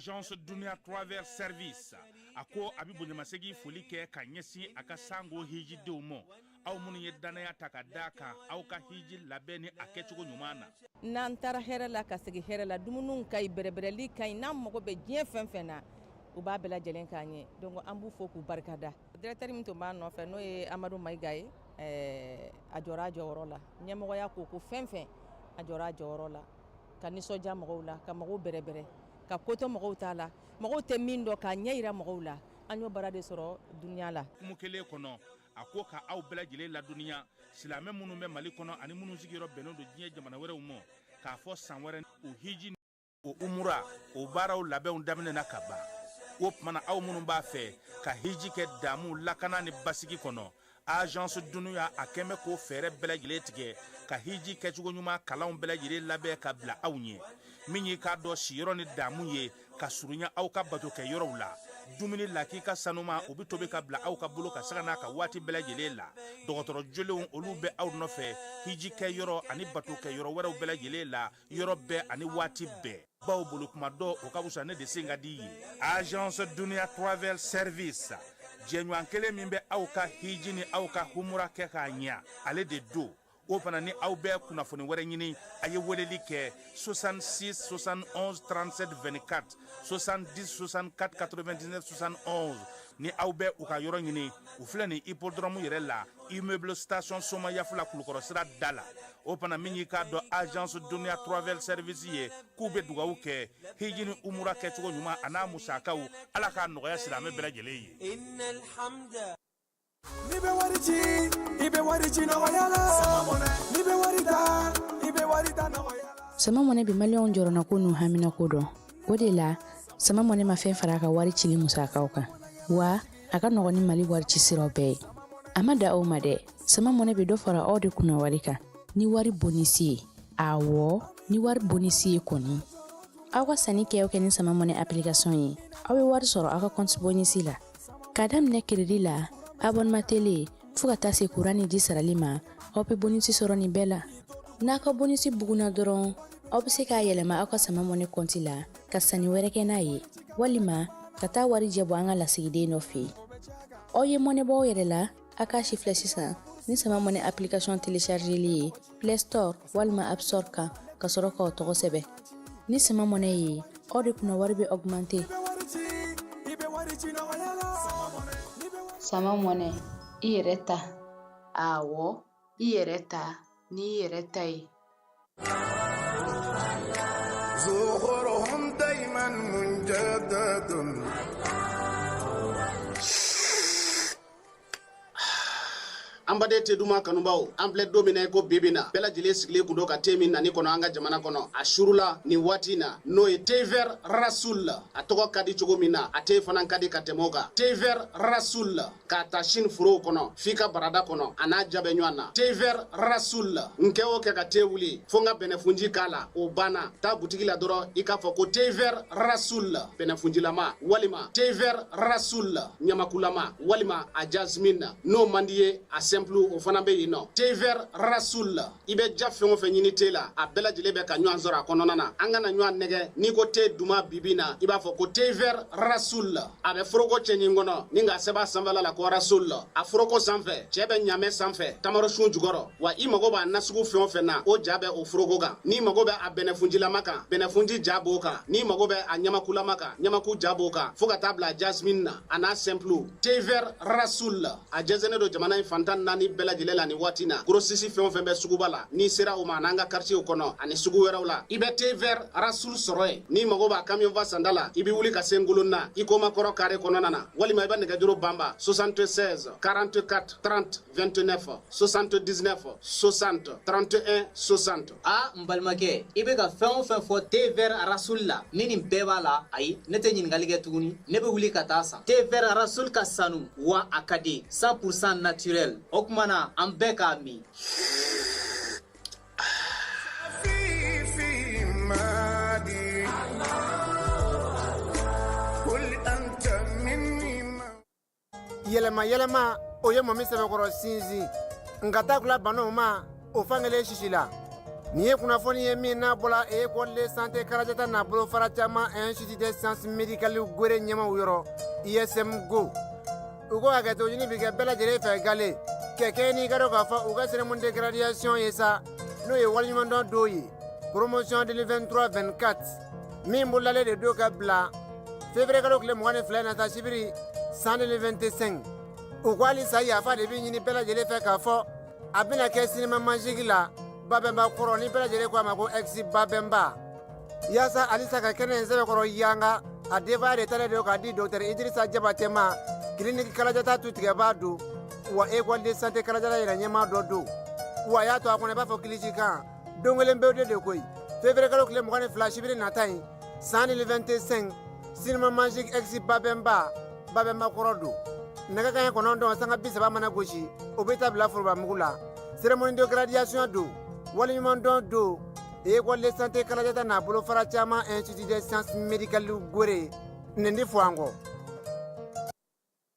Agence Dunia Travel Service, a ko a bɛ bonyamasegin foli kɛ ka ɲɛsin a ka sango hijidenw ma, aw minnu ye dannaya ta ka da kan aw ka hiji labɛn ni a kɛcogo ɲuman na. N'an taara hɛrɛ la ka segin hɛrɛ la, dumuni ka ɲi, bɛrɛbɛrɛli ka ɲi, n'an mago bɛ diɲɛ fɛn fɛn na, u b'a bɛɛ lajɛlen k'an ye. Donc an b'u fo k'u barikada. Directeur min tun b'a nɔfɛ, n'o ye Amadu Mayiga ye, a jɔra a jɔyɔrɔ la. Ɲɛmɔgɔya ko ko fɛn fɛn, a jɔra a jɔyɔrɔ la ka nisɔndiya mɔgɔw la, ka mɔgɔw bɛrɛbɛrɛ, ka kotɔ mɔgɔw t'a la, mɔgɔw tɛ min dɔn, k'a ɲɛ yira mɔgɔw la. An y'o baara de sɔrɔ dunuya la. Hukumu kelen kɔnɔ, a ko ka aw bɛɛ lajɛlen ladɔnniya, silamɛ minnu bɛ Mali kɔnɔ ani minnu sigiyɔrɔ bɛnnen don diɲɛ jamana wɛrɛw ma, k'a fɔ san wɛrɛ o hiji o umura o baaraw labɛnw daminɛna ka ban. O tuma na, aw minnu b'a fɛ ka hiji kɛ damu, lakana ni basigi kɔnɔ, Agence Dunuya a kɛn bɛ k'o fɛɛrɛ bɛɛ lajɛlen tigɛ ka hiji kɛcogo ɲuman kalanw bɛɛ lajɛlen labɛn ka bila aw ɲɛ. Min y'i k'a dɔn siyɔrɔ ni damu ye ka surunya aw ka bato kɛ yɔrɔw la, dumuni lakika sanuma, o bɛ tobi ka bila aw ka bolo ka sanga n'a ka waati bɛɛ lajɛlen la. Dɔgɔtɔrɔ jolenw, olu bɛ aw nɔfɛ hiji kɛ yɔrɔ ani bato kɛ yɔrɔ wɛrɛw bɛɛ lajɛlen la, yɔrɔ bɛɛ ani waati bɛɛ. Baw bolo kuma dɔ, o ka fisa ne de sen ka di ye. Agence Dunia Travel Service, jɛɲɔgɔn kelen min bɛ aw ka hiji ni aw ka humura kɛ k'a ɲɛ, ale de don. O fana ni aw bɛ kunnafoni wɛrɛ ɲini, a ye weleli kɛ 66 71 37 24, 70 64 99 71. Ni aw bɛ u ka yɔrɔ ɲini, u filɛ nin hippodrome yɛrɛ la, immeuble station Somayafula, Kulukɔrɔ sira da la. O fana, min y'i k'a dɔn Agence Dunia Travel Service ye, k'u bɛ dugawu kɛ hiji ni umura kɛcogo ɲuman a n'a musakaw, Ala k'a nɔgɔya silamɛ bɛɛ lajɛlen ye. N'i bɛ wari ci, i bɛ wari ci nɔgɔya la. N'i bɛ wari ta, i bɛ wari ta nɔgɔya la. Sama Mɔnɛ bɛ Maliyɛnw jɔrɔnako n'u haminako dɔn. O de la, Sama Mɔnɛ ma fɛn fara a ka wari cili musakaw kan, wa a ka nɔgɔn ni Mali wari ci siraw bɛɛ ye. A ma da o ma dɛ, Sama Mɔnɛ bɛ dɔ fara aw de kunna wari kan ni wari bonisi ye. Awɔ, ni wari bonisi ye kɔni. Aw ka sanni kɛ o kɛ ni Sama Mɔnɛ application ye, aw bɛ wari sɔrɔ aw ka compte bonisi la. K'a daminɛ crédit la, abonnement télé, fo ka taa se kuran ni ji sarali ma, aw bɛ bonisi sɔrɔ nin bɛɛ la. N'a ka bonisi bugunna dɔrɔn, aw bɛ se k'a yɛlɛma aw ka Sama Mɔnɛ kɔnti la ka sanni wɛrɛ kɛ n'a ye, walima ka taa warijɛ bɔ an ka lasigiden dɔ fɛ yen. Aw ye mɔnɛ bɔ aw yɛrɛ la, a k'a si filɛ sisan ni Sama Mɔnɛ application téléchargeli ye Play Store walima App Store kan, ka sɔrɔ k'aw tɔgɔ sɛbɛn. Ni Sama Mɔnɛ ye, aw de kunna wari bɛ augmenter. Sama Mɔnɛ, i yɛrɛ ta. Awɔ, i yɛrɛ ta n'i yɛrɛ ta ye. زخرهم دايما مجدد. An baden te duman kanubaw, an filɛ don min na i ko bibi na, bɛɛ lajɛlen sigilen kun don ka te min nani kɔnɔ an ka jamana kɔnɔ a surula nin waati na, n'o ye thé vert Rasoul. A tɔgɔ ka di cogo min na, a te fana ka di ka tɛmɛ o kan. Thé vert Rasoul, k'a ta Chine forow kɔnɔ f'i ka barada kɔnɔ, a n'a ja bɛ ɲɔgɔn na. Thé vert Rasoul, n kɛ o kɛ ka te wuli fo n ka bɛnɛfunji k'a la, o banna. Taa butigi la dɔrɔn, i k'a fɔ ko thé vert Rasoul bɛnɛfunjilama, walima thé vert Rasoul ɲamakulama, walima a jasmine. N'o man di ye, a simple, o fana bɛ yen nɔ. Thé vert Rasoul, i bɛ ja fɛn o fɛn ɲini te la, a bɛɛ lajɛlen bɛ ka ɲɔgɔn sɔrɔ a kɔnɔna na. An kana ɲɔgɔn nɛgɛ, n'i ko te duman bibi na, i b'a fɔ ko thé vert Rasoul. A bɛ foroko cɛɲi kɔnɔ ni k'a sɛbɛn a sanfɛla la ko Rasoul. A foroko sanfɛ, cɛ bɛ ɲamɛ sanfɛ, tamaro sun jukɔrɔ. Wa i mago b'a nasugu fɛn o fɛn na, o ja bɛ o foroko kan. N'i mago bɛ a bɛnɛfunjilama kan, bɛnɛfunji ja b'o kan. N'i mago bɛ a ɲamakulama kan, ɲamaku ja b'o kan, fo ka taa bila jasmine na, a n'a simple. Thé vert Rasoul, a jɛnsɛnnen don jamana in fan 14 bɛɛ lajɛlen la nin waati na. Grossiste fɛn o fɛn bɛ suguba la, n'i sera o ma, an'an ka quartier kɔnɔ ani sugu wɛrɛw la, i bɛ thé vert Rasoul sɔrɔ yen. N'i mago b'a camion fa sanda la, i bɛ wuli ka se Ngolonna i komakɔrɔ carré kɔnɔna na, walima i bɛ nɛgɛjuru banba 76 44 30 29, 79 60 31 60. A n balimakɛ, i bɛ ka fɛn o fɛn fɔ thé vert Rasoul la, ni nin bɛɛ b'a la, ayi, ne tɛ ɲininkali kɛ tuguni, ne bɛ wuli ka taa san. Thé vert Rasoul ka sanu wa a ka di, 100% naturel. O tuma na, an bɛɛ k'a min. في في مادي قل أنت مني. Yɛlɛma yɛlɛma, o ye mɔmi sɛbɛkɔrɔ sinsin nka taa kula banaw ma, o fankelen sisi la. Nin ye kunnafoni ye min n'a bɔla École de santé Karajata n'a bolofara caman Institut des sciences médicales Gore ɲɛmaw yɔrɔ ISM Go. U ko hakɛto ɲini bi kɛ bɛɛ lajɛlen fɛ gale kɛkɛ n'i ka dɔn k'a fɔ u ka cérémonie de graduation ye sa, n'o ye waleɲumandɔn don ye, promotion 2023-24 min bololalen de don ka bila février kalo tile 22 nata sibiri san 2025. U ko halisa yafa de bɛ ɲini bɛɛ lajɛlen fɛ k'a fɔ a bɛna kɛ Cinéma Magique la Babɛnba kɔrɔ, ni bɛɛ lajɛlen ko a ma ko ex Babɛnba, yaasa halisa ka kɛnɛ in sɛbɛkɔrɔ yanga. A denbaya de talen don k'a di docteur Idrissa Jabate ma, clinique Kalajata tutigɛbaa don, wa École de santé Kalajata yɛrɛ ɲɛmaa dɔ don. Wa a y'a to a kɔnɔ i b'a fɔ kilisi kan don kelen pewu de koyi, février kalo tile 22 sibiri nata in san 2025, Cinéma Magique ex Babɛnba, Babɛnba kɔrɔ don. Nɛgɛ kanɲɛ 9:30 mana gosi, o bɛ taa bila foroba mugu la. Cérémonie de graduation don, waleɲumandɔn don, École de santé Kalajata n'a bolofara caman Institut des sciences médicales Gore. Nin di fɔ an kɔ.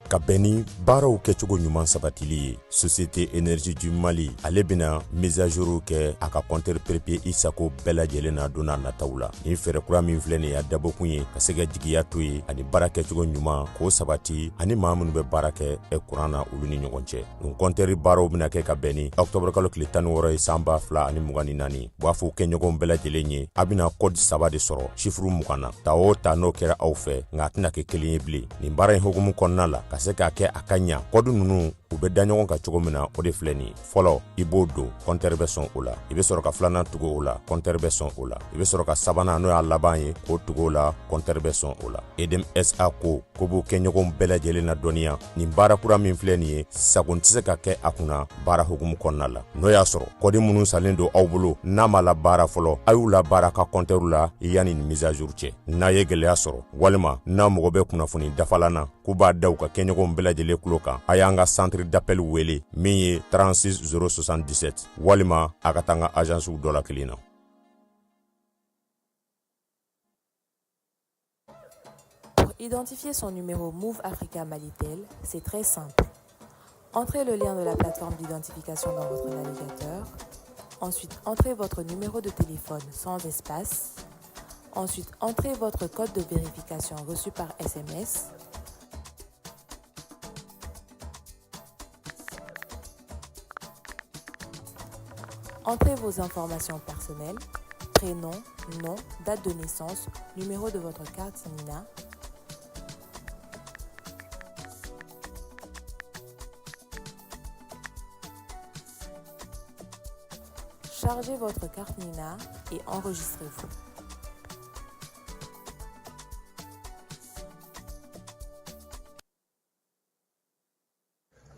Ka bɛn ni baaraw kɛcogo ɲuman sabatili ye, Société Énergie du Mali ale bɛna mise à jour kɛ a ka compteur prépayé i sago bɛɛ lajɛlen na don n'a nataw la. Nin fɛɛrɛ kura min filɛ nin ye, a dabɔkun ye ka se ka jigiya to ye ani baara kɛcogo ɲuman k'o sabati ani maa minnu bɛ baara kɛ kuran na, olu ni ɲɔgɔn cɛ. Nin compteur baaraw bɛna kɛ ka bɛn ni octobre kalo tile 16 ye san 2024. U b'a fɔ kɛɲɔgɔnw bɛɛ lajɛlen ye, a bɛna code saba de sɔrɔ chiffre 20 na, ta o ta n'o kɛra aw fɛ, nka a tɛna kɛ kelen ye bilen. Nin baara in hukumu kɔnɔna la, ka se k'a kɛ a ka ɲa, code ninnu u bɛ da ɲɔgɔn kan cogo min na, o de filɛ nin ye. Fɔlɔ, i b'o don, compteur bɛ sɔn o la. I bɛ sɔrɔ ka filanan tugu o la, compteur bɛ sɔn o la. I bɛ sɔrɔ ka sabanan, n'o y'a laban ye, k'o tugu o la, compteur bɛ sɔn o la. EDM SA ko ko b'u kɛɲɔgɔnw bɛɛ lajɛlen na dɔnniya, nin baara kura min filɛ nin ye, sago tɛ se ka kɛ a kunna baara hukumu kɔnɔna la. N'o y'a sɔrɔ code minnu salen don aw bolo n'a ma la baara fɔlɔ, a y'u la baara ka compteur la yanni nin mise à jour cɛ. N'a ye gɛlɛya sɔrɔ walima n'a mago bɛ kunnafoni dafalan na, k'u b'a da u ka kɛɲɔgɔnw bɛɛ lajɛlen tulo kan, a y'an ka centre d'appel wele min ye 36 077, walima a ka taa an ka agence dɔ la kelen na. Pour identifier son numéro Moov Africa Malitel, c'est très simple. Entrez le lien de la plateforme d'identification dans votre navigateur. Ensuite, entrez votre numéro de téléphone sans espace. Ensuite, entrez votre code de vérification reçu par SMS. Entrez vos informations personnelles, prénom, nom, date de naissance, numéro de votre carte NINA. Chargez votre carte NINA et enregistrez-vous.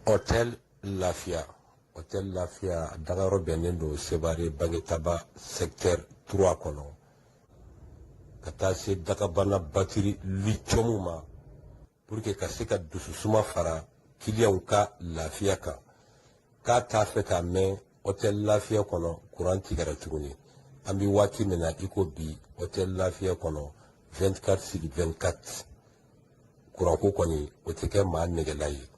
Hôtel Lafia, Hôtel Lafia dagayɔrɔ bɛnnen don Sevare Bangetaba secteur 3 kɔnɔ, ka taa se dagabana batiri lithium ma, pour que ka se ka dususuma fara kiliyanw ka lafiya kan. K'a t'a fɛ k'a mɛn Hôtel Lafia kɔnɔ kuran tigɛra tuguni. An bɛ waati min na i ko bi, Hôtel Lafia kɔnɔ 24 sur 24 kuranko kɔni o tɛ kɛ maa nɛgɛla ye.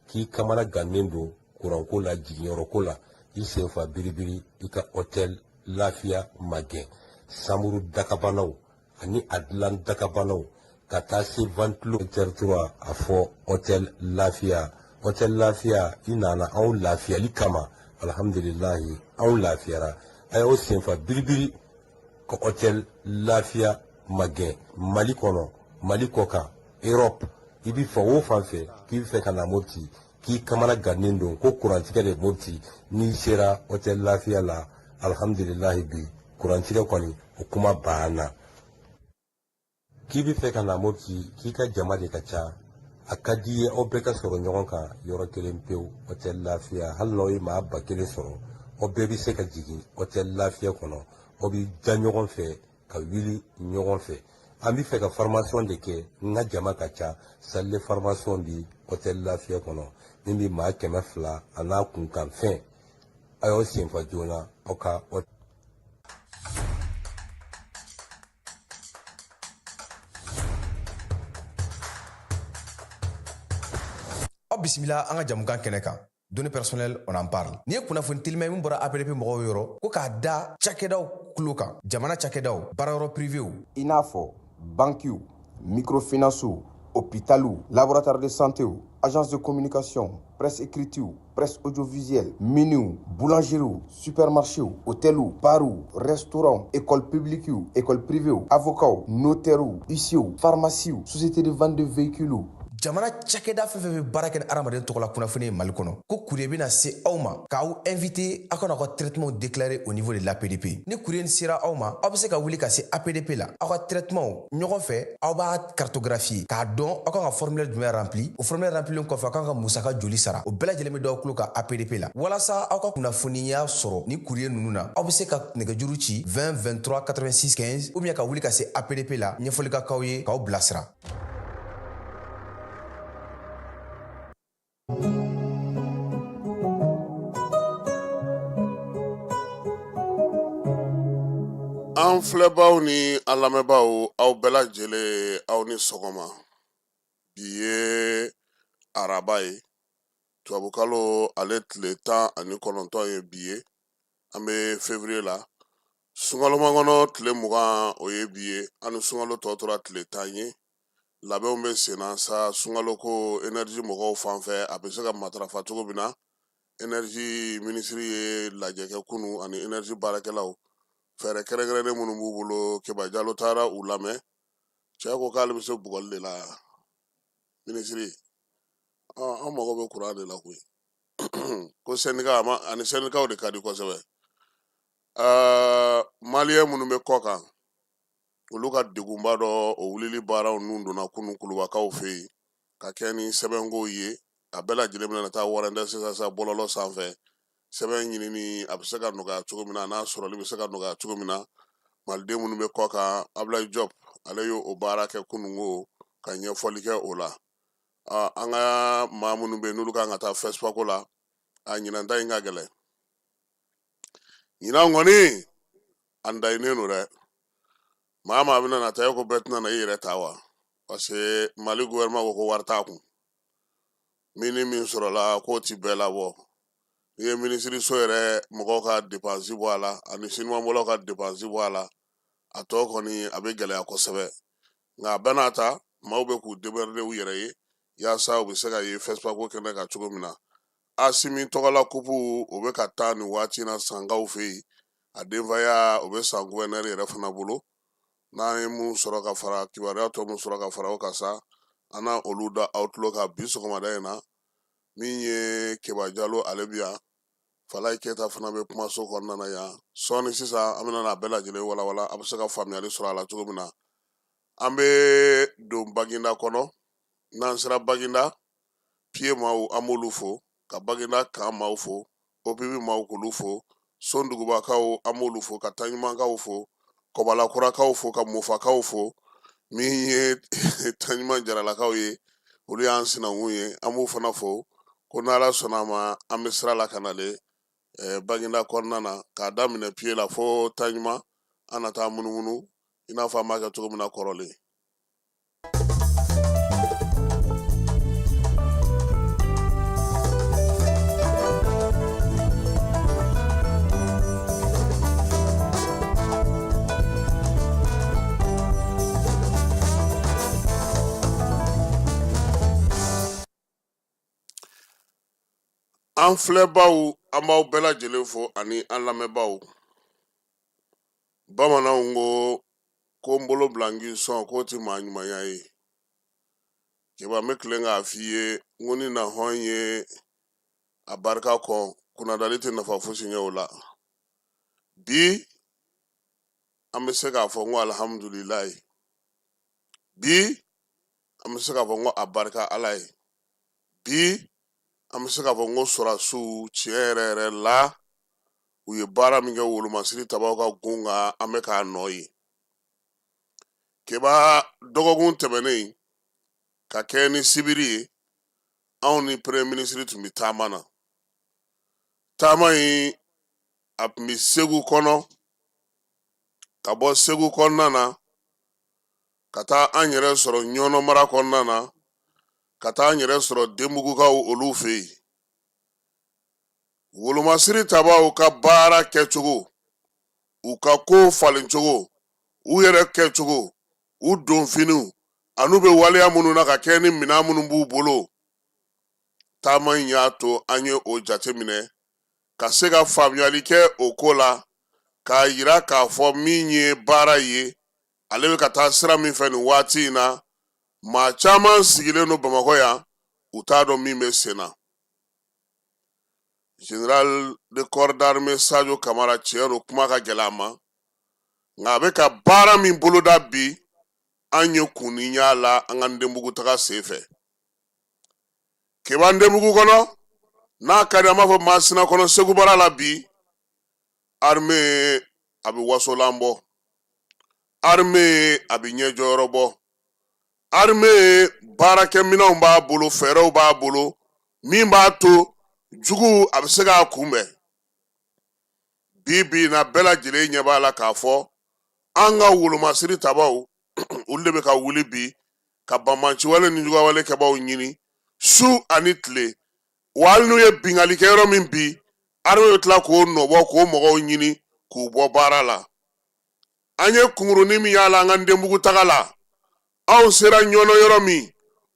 K'i kamana gannen don kuranko la, jiginyɔrɔko la, i sen fa biribiri i ka Hôtel Lafia magɛn. Samuru dakabanaw ani a dilan dakabanaw ka taa se ventilo territoire, a fɔ Hôtel Lafia. Hôtel Lafia, i nana anw lafiyali kama, alhamdulilahi anw lafiyara. A y'aw senfa biribiri ka Hôtel Lafia magɛn. Mali kɔnɔ, Mali kɔ kan, Europe, i bi fan o fan fɛ k'i bɛ fɛ ka na Mopti, k'i kamana gannen don ko kurantigɛ de Mopti, n'i sera Hôtel Lafia la, alhamdulilahi bi kurantigɛ kɔni o kuma banna. K'i bɛ fɛ ka na Mopti, k'i ka jama de ka ca, a ka di i ye aw bɛɛ ka sɔrɔ ɲɔgɔn kan yɔrɔ kelen pewu, Hôtel Lafia. Hali n'aw ye maa 1000 sɔrɔ, aw bɛɛ bɛ se ka jigin Hôtel Lafia kɔnɔ, aw bɛ da ɲɔgɔn fɛ ka wuli ɲɔgɔn fɛ. An bɛ fɛ ka formation de kɛ, n ka jama ka ca, salle de formation bi Hôtel Lafia kɔnɔ min bɛ maa 200 a n'a kunkanfɛn. A y'aw senfa joona aw ka. Aw bisimila an ka jamukan kɛnɛ kan. Données personnelles, on en parle. Nin ye kunnafoni telima ye min bɔra APDP mɔgɔw yɔrɔ ko k'a da cakɛdaw tulo kan, jamana cakɛdaw, baarayɔrɔ privéw, i n'a fɔ bankiw, microfinancew, hôpitaliw, laboratoire de santéw, agence de communication, presse écritew, presse audiovisuelle, miniw, boulangeriew, supermarchéw, hôteliw, barw, restaurants, école publiquew, école privéew, avocats, notairew, huissierw, pharmaciew, société de vente de véhicules. Jamana cakɛda fɛn fɛn bɛ baara kɛ ni hadamaden tɔgɔla kunnafoni ye Mali kɔnɔ, ko courrier bɛna se aw ma k'aw invité aw ka n'aw ka traitement déclarer au niveau de l'APDP. Ni courrier sera aw ma, aw bɛ se ka wuli ka se APDP la, aw ka traitement ɲɔgɔn fɛ, aw b'a cartographier k'a dɔn aw kan ka formulaire jumɛn rempli. O formulaire remplilen kɔfɛ, aw kan ka musaka joli sara, o bɛɛ lajɛlen bɛ d'aw tulo kan APDP la. Walasa aw ka kunnafoniya sɔrɔ ni courrier ninnu na, aw bɛ se ka nɛgɛjuru ci 20 23 86 15 ou bien ka wuli ka se APDP la, ɲɛfɔli ka k'aw ye k'aw bilasira. An filɛbaw ni an lamɛnbaaw, aw bɛɛ lajɛlen, aw ni sɔgɔma. Bi ye araba ye, tubabukalo ale tile 19 ye bi ye. An bɛ février la, sunkalomakɔnɔ tile 20 o ye bi ye. An ni sunkalo tɔ tora tile 10 ye. Labɛnw bɛ senna sa sunkalo ko énergie mɔgɔw fan fɛ, a bɛ se ka matarafa cogo min na. Énergie minisiri ye lajɛ kɛ kunu ani énergie baarakɛlaw, fɛɛrɛ kɛrɛnkɛrɛnnen minnu b'u bolo. Keba Jalo taara u lamɛn. Cɛ ko k'ale bɛ se bugɔli de la. Minisiri, an mago bɛ kuran de la koyi. Ko syndicat ma, ani syndicatw de ka di kosɛbɛ. Maliyɛn minnu bɛ kɔ kan, olu ka degunba dɔ o wulili baaraw nun donna kunu kulubakaw fɛ yen ka kɛ ni sɛbɛnkow ye. A bɛɛ lajɛlen bɛna taa warɛndɛ sisan sa bɔlɔlɔ sanfɛ. Sɛbɛn ɲinini a bɛ se ka nɔgɔya cogo min na, n'a sɔrɔli bɛ se ka nɔgɔya cogo min na, maliden minnu bɛ kɔ kan, Abulayi Jɔp ale y'o baara kɛ kununko ka ɲɛfɔli kɛ o la. An ka maa minnu bɛ yen n'olu kan ka taa FESPACO la, a ɲinan ta in ka gɛlɛn. Ɲinan kɔni an dayinen don dɛ. Maa maa bɛna na ta, e ko bɛɛ tɛna na i yɛrɛ ta wa? Parce que Mali gouvernement ko ko wari t'a kun, min ni min sɔrɔla k'o ti bɛɛ labɔ. N'i ye minisiriso yɛrɛ mɔgɔw ka dépense bɔ a la ani sinimanbɔlaw ka dépense bɔ a la, a tɔ kɔni a bɛ gɛlɛya kosɛbɛ. Nka a bɛɛ n'a ta, maaw bɛ k'u démerder u yɛrɛ ye yaasa u bɛ se ka ye FESPACO kɛnɛ kan cogo min na. Asimi tɔgɔla kupu o bɛ ka taa nin waati na Sankaw fɛ yen, a denfaya o bɛ San gouverneur yɛrɛ fana bolo. N'an ye mun sɔrɔ ka fara kibaruya tɔ mun sɔrɔ ka fara o kan sa, an na olu da aw tulo kan bi sɔgɔmada in na. Min ye Keba Jalo, ale bi yan. Falayi Keyita fana bɛ kumaso kɔnɔna na yan. Sɔɔni sisan an bɛna n'a bɛɛ lajɛlen walawala, a bɛ se ka faamuyali sɔrɔ a la cogo min na. An bɛ don Baginda kɔnɔ. N'an sera Baginda piye maaw, an b'olu fo, ka Baginda kan maaw fo, OPP maaw k'olu fo, Sondugubakaw an b'olu fo, ka Taɲumankaw fo, Kɔbalakurakaw fo, ka Mofakaw fo. Min ye Taɲuman Jaralakaw ye, olu y'an sinankun ye, an b'u fana fo. Ko n'Ala sɔnna a ma, an bɛ sira la ka nalen Baginda kɔnɔna na, k'a daminɛ piye la fo Taɲuman. An na taa munumunu i n'a fɔ an b'a kɛ cogo min na kɔrɔlen. An filɛbaw, an b'aw bɛɛ lajɛlen fo ani an lamɛnbaaw. Bamananw ko ko n bolo bila n k'i sɔn, k'o tɛ maa ɲumanya ye. Keba, n bɛ tilen k'a f'i ye, n ko ni nahɔn ye a barika kɔn, kunnadali tɛ nafa fosi ɲɛ o la. Bi an bɛ se k'a fɔ n ko alihamudulilayi. Bi an bɛ se k'a fɔ n ko a barika Ala ye. Bi an bɛ se k'a fɔ n ko sɔrɔdasiw tiɲɛ yɛrɛ yɛrɛ la, u ye baara min kɛ wolomasiri tabaw ka gun kan, an bɛ k'a nɔ ye. Keba, dɔgɔkun tɛmɛnen ka kɛ ni sibiri ye, anw ni premier ministre tun bɛ taama na. Taama in a tun bɛ Segu kɔnɔ, ka bɔ Segu kɔnɔna na ka taa an yɛrɛ sɔrɔ Ɲɔnɔ mara kɔnɔna na, ka taa an yɛrɛ sɔrɔ Denbugukaw olu fɛ yen. Wolomasiri tabaw ka baara kɛcogo, u ka ko falencogo, u yɛrɛ kɛcogo, u donfiniw an'u bɛ waleya minnu na ka kɛ ni minɛn minnu b'u bolo, taama in y'a to an ye o jateminɛ ka se ka faamuyali kɛ o ko la, k'a yira k'a fɔ min ye baara ye, ale bɛ ka taa sira min fɛ nin waati in na, maa caman sigilen don Bamakɔ yan, u t'a dɔn min bɛ sen na. Général de corps d'armée Sadio Kamara, tiɲɛ don, kuma ka gɛlɛn a ma, nka a bɛ ka baara min boloda bi, an ye kunni y'a la an ka Ndenbugu taga sen fɛ. Keba, Ndenbugu kɔnɔ n'a ka di, an b'a fɔ Masina kɔnɔ, Segu bara la bi, armée a bɛ wasolan bɔ, armée a bɛ ɲɛjɔyɔrɔ bɔ, armée baarakɛminɛnw b'a bolo, fɛɛrɛw b'a bolo min b'a to jugu a bɛ se k'a kunbɛn. Bi bi in na, bɛɛ lajɛlen ɲɛ b'a la k'a fɔ an ka wolomasiri tabaw, olu de bɛ ka wuli bi ka banbanciwale ni juguyawale kɛbaw ɲini su ani tile. Wa hali n'u ye binkanni kɛ yɔrɔ min bi, armée bɛ tila k'o nɔbɔ, k'o mɔgɔw ɲini k'u bɔ baara la. An ye kunkurunin min y'a la an ka Ndenbugu taga la, anw sera Ɲɔnɔ yɔrɔ min,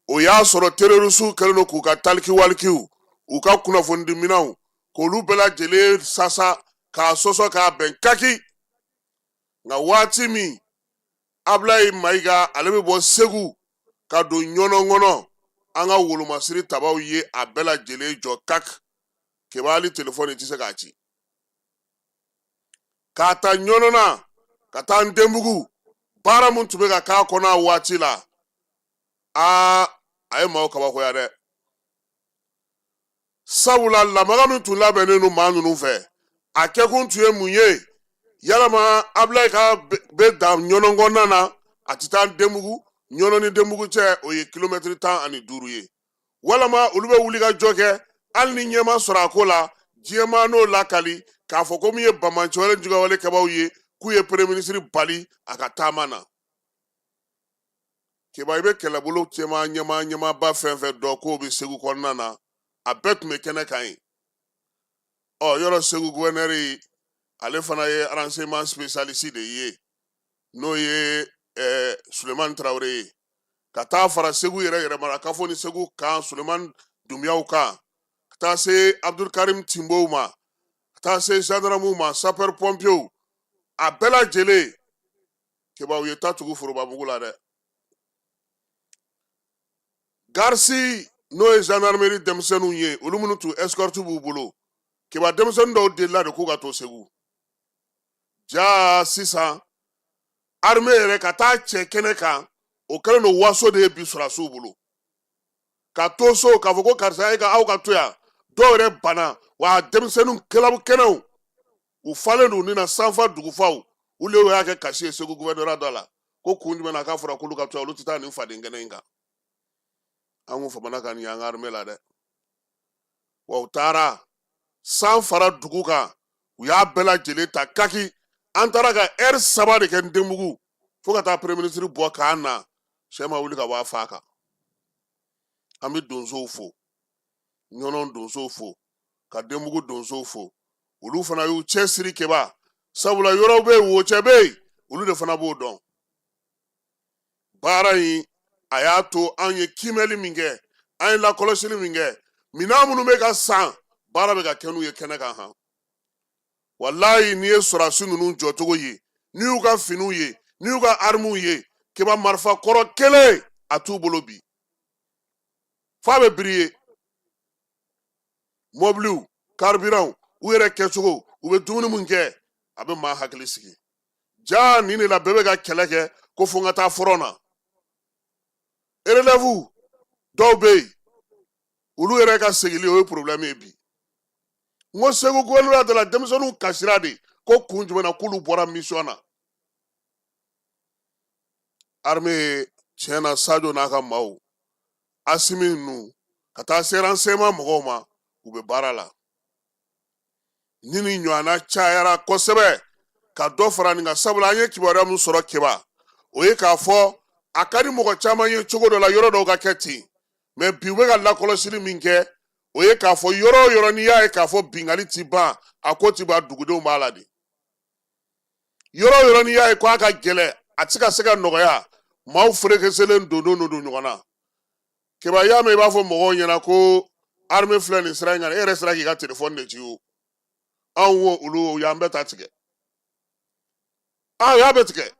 o y'a sɔrɔ terorisiw kɛlen don k'u ka talikiwalikiw, u ka kunnafonidiminɛnw, k'olu bɛɛ lajɛlen sasa k'a sɔsɔ k'a bɛn kaki. Nka waati min Abulayi Mayiga ale bɛ bɔ Segu ka don Ɲɔnɔ kɔnɔ, an ka wolomasiri tabaw ye a bɛɛ lajɛlen jɔ kaki. Keba, hali telefɔni tɛ se k'a ci. K'a ta Ɲɔnɔ na ka taa Ndenbugu, baara min tun bɛ ka k'a kɔnɔ a waati la, aa, a ye maaw kabakoya dɛ, sabula lamaga min tun labɛnnen don maa ninnu fɛ, a kɛkun tun ye mun ye? Yalama Abulayi ka bɛ dan Ɲɔnɔ kɔnɔna na, a tɛ taa Ndenbugu? Ɲɔnɔ ni Ndenbugu cɛ, o ye kilomɛtiri 15 ye. Walama olu bɛ wuli ka jɔ kɛ, hali ni ɲɛ ma sɔrɔ a ko la, diɲɛmaa n'o lakali k'a fɔ ko min ye banbaanciwale juguyawale kɛbaaw ye, k'u ye premier ministre bali a ka taama na. Keba, i bɛ kɛlɛbolo cɛman ɲɛmaa ɲɛmaaba fɛn fɛn dɔn k'o bɛ Segu kɔnɔna na, a bɛɛ tun bɛ kɛnɛ kan yen. Ɔ yɔrɔ Segu gouverneur, ale fana ye renseignement spécialiste de ye, n'o ye Sulemani Tarawele ye, ka taa fara Segu yɛrɛ yɛrɛmarakafo ni Segu kan Sulemani Dunbiyaw kan, ka taa se Abdulkarim Tinbow ma, ka taa se gendarmew ma, sapeur pompiers, a bɛɛ lajɛlen. Keba, u ye ta tugu forobamugu la dɛ. Garisi, n'o ye gendarmerie denmisɛnninw ye, olu minnu tun escorte b'u bolo, Keba, denmisɛnnin dɔw delila de k'u ka to Segu. Ja sisan armée yɛrɛ ka taa cɛ kɛnɛ kan, o kɛlen don waso de ye bi sɔrɔdasiw bolo, ka to so k'a fɔ ko karisa e ka aw ka to yan. Dɔw yɛrɛ banna wa. Denmisɛnninw kɛlabu kɛnɛw, u falen don ni na sanfa dugufaw, olu y'a kɛ kasi ye Segu gouvernorat da la, ko kun jumɛn na k'a fɔra k'olu ka to yan, olu tɛ taa nin faden kɛnɛ in kan. An kun famana ka nin y'an ka armée la dɛ. Wa u taara san fara dugu kan, u y'a bɛɛ lajɛlen ta kaki. An taara ka ɛri 3 de kɛ Ndenbugu fo ka taa premier ministre bɔ k'an na, sɛ ma wuli ka bɔ a fa kan. An bɛ donsow fo, Ɲɔnɔ donsow fo, ka Denbugu donsow fo. Olu fana y'u cɛsiri, Keba, sabula yɔrɔw bɛ yen, wocɛ bɛ yen, olu de fana b'o dɔn. Baara in a y'a to an ye kiimɛli min kɛ, an ye lakɔlɔsili min kɛ, minɛn minnu bɛ ka san, baara bɛ ka kɛ n'u ye kɛnɛ kan. Han, walayi, n'i ye sɔrɔdasi ninnu jɔcogo ye, n'i y'u ka finiw ye, n'i y'u ka armiw ye, Keba, marifa kɔrɔ kelen a t'u bolo bi, f'a bɛ biri ye. Mɔbiliw, carburantw, u yɛrɛ kɛcogo, u bɛ dumuni min kɛ, a bɛ maa hakili sigi. Ja nin de la bɛɛ bɛ ka kɛlɛ kɛ ko fo n ka taa front na. Relève dɔw bɛ yen, olu yɛrɛ ka segili, o ye problème ye bi. N ko Segu gouvernorat de la, denmisɛnninw kasira de ko kun jumɛn na k'olu bɔra mission na. Armée, tiɲɛ na, Sadio n'a ka maaw, Asimi ninnu, ka taa se renseignement mɔgɔw ma, u bɛ baara la. Ni nin ɲɔgɔnna cayara kosɛbɛ, ka dɔ fara nin kan, sabula an ye kibaruya min sɔrɔ, Keba, o ye k'a fɔ a ka di mɔgɔ caman ye cogo dɔ la, yɔrɔ dɔw ka kɛ ten. Mais bi, u bɛ ka lakɔlɔsili min kɛ, O ye k'a fɔ yɔrɔ o yɔrɔ n'i y'a ye k'a fɔ binkanni ti ban, a ko ti ban, dugudenw b'a la de. Yɔrɔ o yɔrɔ n'i y'a ye ko a ka gɛlɛn, a tɛ se ka se ka nɔgɔya, maaw ferekeselen don don don ɲɔgɔn na. Keba, y'a mɛn i b'a fɔ mɔgɔw ɲɛna ko armée filɛ nin sira in kan, e yɛrɛ sera k'i ka telefɔni de ci o. Anw wo, olu o y'an bɛɛ ta tigɛ, a y'a bɛɛ tigɛ.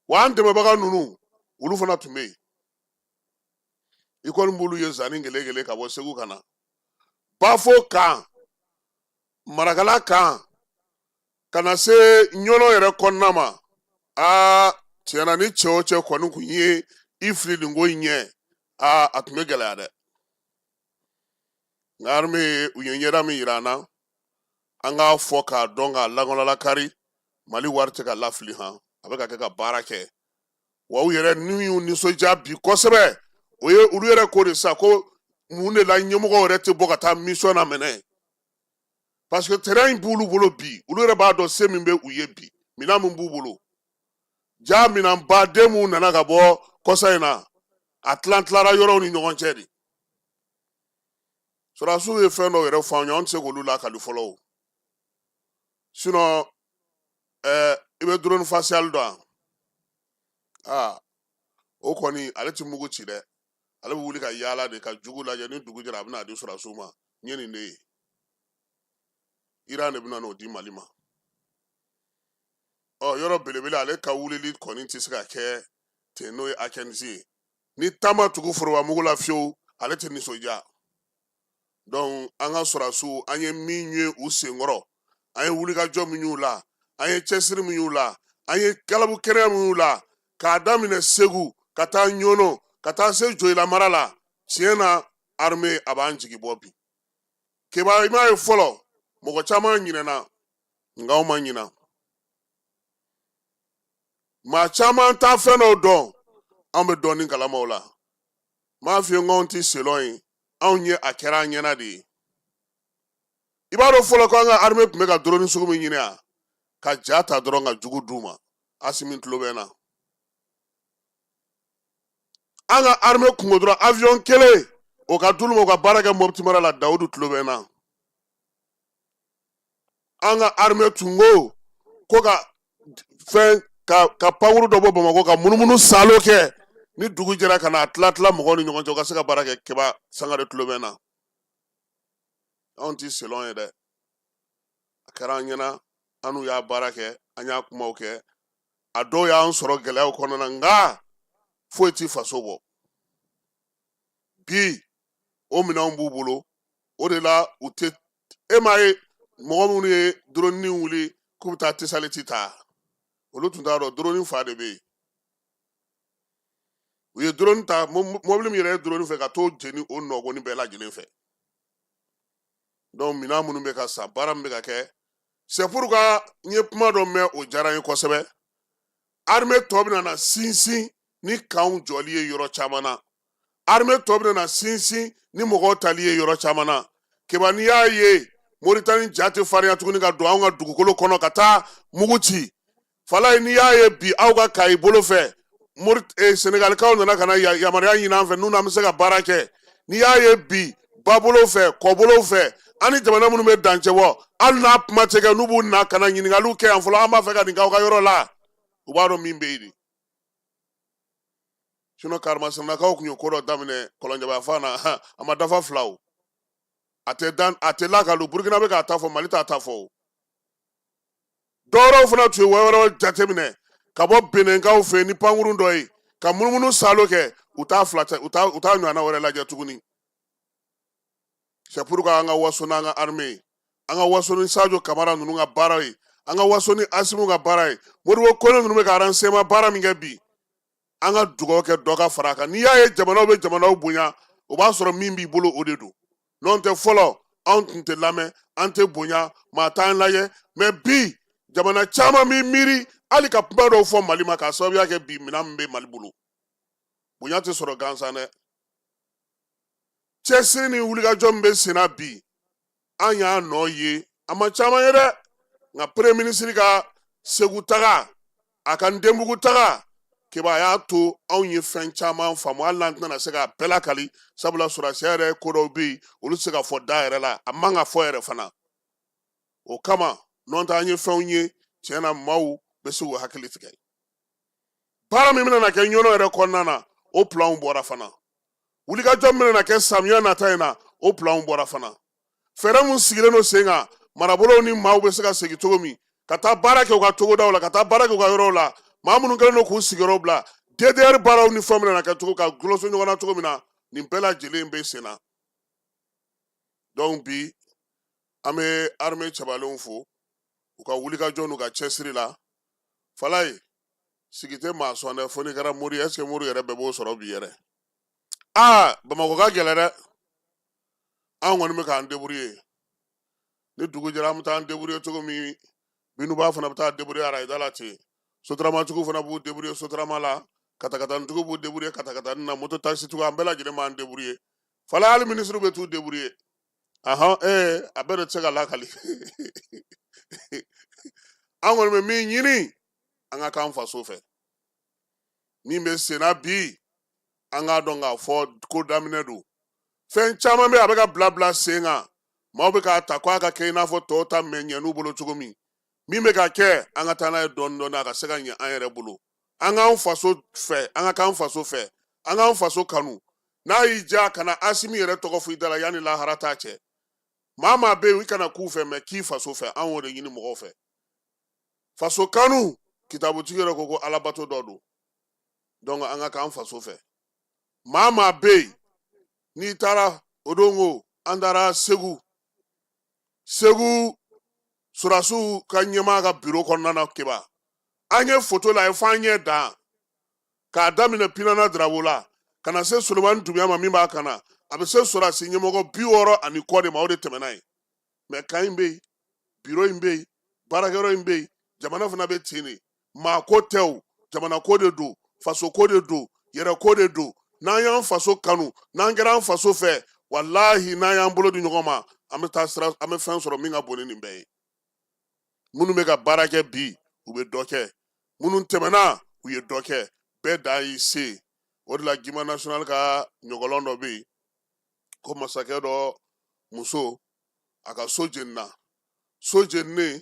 Wa an dɛmɛbaga ninnu, olu fana tun bɛ yen. I kɔni b'olu ye zanni gele ka bɔ Segu ka na Bafo kan, Marakala kan, ka na se Ɲɔnɔ yɛrɛ kɔnɔna ma. Aa, tiɲɛ na, ni cɛ o cɛ kɔni kun ye i fili nin ko in ɲɛ, aa, a tun bɛ gɛlɛya dɛ. Nka armée, u ye ɲɛda min yira an na, an k'a fɔ k'a dɔn k'a lankɔnɔlakari, Mali wari tɛ ka lafili han, a bɛ ka kɛ ka baara kɛ. Wa u yɛrɛ n'u y'u nisɔndiya bi kosɛbɛ, o ye olu yɛrɛ ko de sa ko mun de la ɲɛmɔgɔw yɛrɛ tɛ bɔ ka taa mission na mɛnɛ, parce que terrain in b'olu bolo bi. Olu yɛrɛ b'a dɔn se min bɛ u ye bi, minɛn min b'u bolo. Ja minɛn baden mun nana ka bɔ kɔsa in na, a tilan tilara yɔrɔw ni ɲɔgɔn cɛ de. Sɔrɔdasiw ye fɛn dɔw yɛrɛ fɔ an ye, an tɛ se k'olu lakali fɔlɔ o. Sinon i bɛ drone facial dɔn? Aa, o kɔni, ale ti mugu ci dɛ, ale bɛ wuli ka yaala de ka jugu lajɛ. Ni dugu jɛra, a bɛna a di sɔrɔdasiw ma. N ye nin de ye, Iran de bɛna n'o di Mali ma. Ɔ, yɔrɔ belebele, ale ka wulili kɔni tɛ se ka kɛ ten, n'o ye Akenzi ye. Ni taama tugu foroba mugu la fiyewu, ale tɛ nisɔndiya. Donc an ka sɔrɔdasiw, an ye min ye u senkɔrɔ, an ye wulikajɔ min y'u la, an ye cɛsiri min y'u la, an ye galabu kɛnɛya min y'u la, k'a daminɛ Segu ka taa Ɲɔnɔ ka taa se Joyila mara la, tiɲɛ na, armée a b'an jigi bɔ bi. Keba, i m'a ye fɔlɔ, mɔgɔ caman ɲinɛna, nka anw ma ɲina. Maa caman t'a fɛn dɔw dɔn, anw bɛ dɔɔnin kalama o la. N m'a f'i ye n k'anw tɛ selon ye, anw ye a kɛra an ɲɛna de ye. I b'a dɔn fɔlɔ ko an ka armée tun bɛ ka drone sugu min ɲini, a ka ja ta dɔrɔn ka jugu d'u ma. Asimi tulo bɛ n na. An ka armée kungo dɔrɔn, avion kelen o ka d'olu ma, u ka baara kɛ Mopti mara la. Dawudu tulo bɛ n na. An ka armée tun ko ko ka fɛn ka pankuru dɔ bɔ Bamakɔ ka munumunu salo kɛ, ni dugu jɛra ka na tila tila mɔgɔw ni ɲɔgɔn cɛ, u ka se ka baara kɛ. Keba Sangare tulo bɛ n na. Anw ti selon ye dɛ, a kɛra an ɲɛna, an n'u y'a baara kɛ, an y'a kumaw kɛ, a dɔw y'an sɔrɔ gɛlɛyaw kɔnɔna na, nka foyi ti faso bɔ bi. O minɛnw b'u bolo, o de la u tɛ. E m'a ye mɔgɔ minnu ye drone wuli k'u bɛ taa Tesaliti ta, olu tun t'a dɔn drone fa de bɛ yen. U ye drone ta, mobili min yɛrɛ ye drone fɛ ka t'o jeni o nɔgɔni bɛɛ lajɛlen fɛ. Donc minɛn minnu bɛ ka san, baara min bɛ ka kɛ, c'est pourquoi n ye kuma dɔ mɛn, o diyara n ye kosɛbɛ. Armée tɔ bɛna na sinsin ni kanw jɔli ye yɔrɔ caman na, armée tɔ bɛna na sinsin ni mɔgɔw tali ye yɔrɔ caman na. Keba, n'i y'a ye Moritani ja tɛ farinya tuguni ka don anw ka dugukolo kɔnɔ ka taa mugu ci Falaye, n'i y'a ye bi aw ka Kayi bolo fɛ, Senegalikaw nana ka na yamaruya ɲini an fɛ, n'u n'an bɛ se ka baara kɛ. N'i y'a ye bi babolo fɛ, kɔbolo fɛ, an ni jamana minnu bɛ dancɛ bɔ, hali n'a kuma tɛ kɛ, n'u b'u na ka na ɲininkaliw kɛ yan fɔlɔ, an b'a fɛ ka nin k'aw ka yɔrɔ la, u b'a dɔn min bɛ yen de. Sinon Karimasɛnɛkaw tun ye ko dɔ daminɛ Kɔlɔnjɛba fan na, a ma dafa fila o, a tɛ dan, a tɛ lakalu. Burukina bɛ k'a ta fɔ, Mali t'a ta fɔ o. Dɔwɛrɛw fana tun ye wɛrɛw jateminɛ ka bɔ Benɛnkaw fɛ ni pankurun dɔ ye ka munumunu salo kɛ, u t'a fila tɛ, u t'a ɲɔgɔnna wɛrɛ lajɛ tuguni. C'est pourquoi an ka waso n'an ka armée ye, an ka waso ni Sadio Kamara ninnu ka baara ye, an ka waso ni Asimu ka baara ye, Modibo Kone ninnu bɛ ka renseignement baara min kɛ bi, an ka dugawu kɛ dɔ ka fara a kan. N'i y'a ye jamanaw bɛ jamanaw bonya, o b'a sɔrɔ min b'i bolo o de don. N'o tɛ, fɔlɔ anw tun tɛ lamɛn, an tɛ bonya, maa t'an lajɛ. Mais bi jamana caman b'i miiri hali ka kuma dɔw fɔ Mali ma, k'a sababuya kɛ bi minɛn min bɛ Mali bolo. Bonya tɛ sɔrɔ gansan dɛ. Cɛsiri ni wulikajɔ min bɛ senna bi, an y'a nɔ ye, a ma caman ye dɛ. Nka premier ministre ka Segu taga, a ka Ndenbugu taga, Keba a y'a to anw ye fɛn caman faamu, hali n'an tɛna se k'a bɛɛ lakali, sabula sɔrɔdasiya yɛrɛ ko dɔw bɛ yen, olu tɛ se ka fɔ da yɛrɛ la, a man ka fɔ yɛrɛ fana. O kama n'o tɛ, an ye fɛnw ye tiɲɛ na, maaw bɛ se k'u hakili tigɛ. Baara min bɛna kɛ Ɲɔnɔ yɛrɛ kɔnɔna na, o planw bɔra fana. Wulikajɔ min bɛna kɛ samiya nata in na, o planw bɔra fana. Fɛɛrɛ mun sigilen don sen kan, marabolow ni maaw bɛ se ka segin cogo min ka taa baara kɛ u ka togodaw la, ka taa baara kɛ u ka yɔrɔw la, maa minnu kɛlen don k'u sigiyɔrɔ bila, DDR baaraw ni fɛnw bɛna kɛ cogo ka goloso ɲɔgɔn na cogo min na, nin bɛɛ lajɛlen bɛ sen na. Donc bi an bɛ armée cɛbalenw fo u ka wulikajɔ n'u ka cɛsiri la. Falaye, sigi tɛ maa sɔn dɛ, fo n'i kɛra mori ye. Est ce que mori yɛrɛ bɛɛ b'o sɔrɔ bi yɛrɛ? Aa, Bamakɔ ka gɛlɛn dɛ. An kɔni bɛ k'an débrouiller. Ni dugu jɛra, an bɛ taa an débrouiller cogo min, binuba fana bɛ taa débrouiller arayida la ten, sotaramatigiw fana b'u débrouiller sotarama la, katakatanitigiw b'u débrouiller katakatani na, moto taxitigiw, an bɛɛ lajɛlen b'an débrouiller. Falaye, hali minisiriw bɛ t'u débrouiller. Ahan, ee, a bɛɛ de tɛ se ka lakali. An kɔni bɛ min ɲini, an ka k'an faso fɛ. Min bɛ senna bi, an k'a dɔn k'a fɔ ko daminɛ don. Fɛn caman bɛ, a bɛ ka bila bila sen kan, maaw bɛ k'a ta ko a ka kɛ i n'a fɔ tɔw ta mɛ ɲɛ n'u bolo cogo min. Min bɛ ka kɛ, an ka taa n'a ye dɔɔni dɔɔni, a ka se ka ɲɛ an yɛrɛ bolo. An k'an faso fɛ, an ka k'an faso fɛ, an k'an faso kanu. N'a y'i diya, kana Asimi yɛrɛ tɔgɔ fɔ i da la yanni lahara ta cɛ. Maa maa bɛ yen, i kana k'u fɛ, mɛ k'i faso fɛ. An y'o de ɲini mɔgɔw fɛ. Faso kanu, kitabutigi yɛrɛ ko ko alabato dɔ don. Donc an ka k'an faso fɛ. Maa maa bɛ yen, n'i taara o don ko an taara Segu, Segu sɔrɔdasiw ka ɲɛmaa ka biro kɔnɔna na, Keba, an ye foto la ye f'an ɲɛ dan, k'a daminɛ Pinana Darabo la ka na se Solomani Dunbiya ma min b'a kan na, a bɛ se sɔrɔdasi ɲɛmɔgɔ 60 ani kɔ de ma, o de tɛmɛna yen. Mɛ kan in bɛ yen, biro in bɛ yen, baarakɛyɔrɔ in bɛ yen, jamana fana bɛ ten de. Maa ko tɛ o, jamana ko de don, faso ko de don, yɛrɛ ko de don. N'an y'an faso kanu, n'an kɛra an faso fɛ, walahi, n'an y'an bolo di ɲɔgɔn ma, an bɛ taa sira, an bɛ fɛn sɔrɔ min ka bon ni nin bɛɛ ye. Minnu bɛ ka baara kɛ bi, u bɛ dɔ kɛ. Minnu tɛmɛna, u ye dɔ kɛ. Bɛɛ dan y'i se. O de la, Gima National ka ɲɔgɔlɔn dɔ bɛ yen ko masakɛ dɔ muso, a ka so jenina. So jeninen,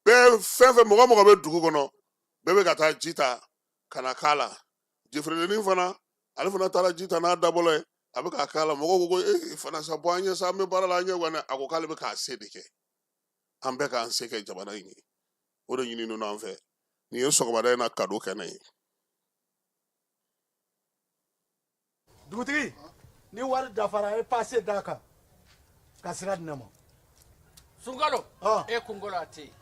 bɛɛ, fɛn fɛn, mɔgɔ mɔgɔ bɛ dugu kɔnɔ, bɛɛ bɛ ka taa ji ta ka na k'a la. Jeferedennin fana, ale fana taara ji ta n'a dabɔlɔ ye, a bɛ k'a k'a la. Mɔgɔw ko ko ee, fana sa, bɔ an ɲɛ sa, an bɛ baara la, an ɲɛ guwanɛ. A ko k'ale bɛ k'a se de kɛ. An bɛɛ k'an se kɛ jamana in ye, o de ɲininen don an fɛ. Nin ye sɔgɔmada in na kado kɛnɛ ye. Dugutigi, ni wari dafara, e pase d'a kan ka sira di ne ma. Sunkalo, e kunkolo a tɛ yen.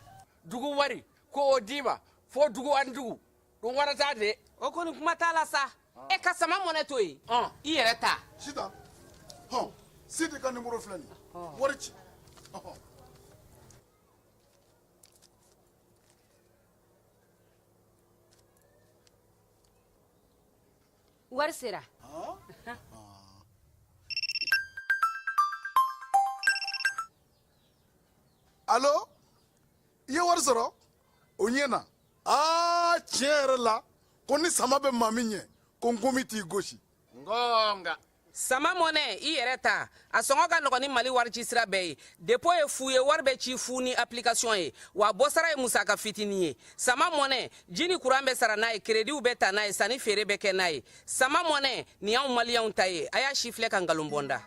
Dugu wari ko o d'i ma fo dugu ani dugu ɗum warata de. O kɔni, kuma t'a la sa. E ka sama mɔnɛ to yen, i yɛrɛ ta. Sitan, hɔn, Sidi ka nimoro filɛ nin ye, wari ci. Wari sera. Alo, i ye wari sɔrɔ, o ɲɛna. Aa, tiɲɛ yɛrɛ la, ko ni sama bɛ maa min ɲɛ, ko nkomi t'i gosi. Ngonga. Sama mɔnɛ, i yɛrɛ ta, a sɔngɔ ka nɔgɔn ni Mali wari ci sira bɛɛ ye. Dépôt ye fu ye, wari bɛ ci fu ni application ye, wa bɔsara ye musaka fitinin ye. Sama mɔnɛ, ji ni kuran bɛ sara n'a ye, créditw bɛ ta n'a ye, sanni feere bɛ kɛ n'a ye. Sama mɔnɛ nin y'anw maliyɛnw ta ye. A y'a si filɛ ka nkalon bɔ n da.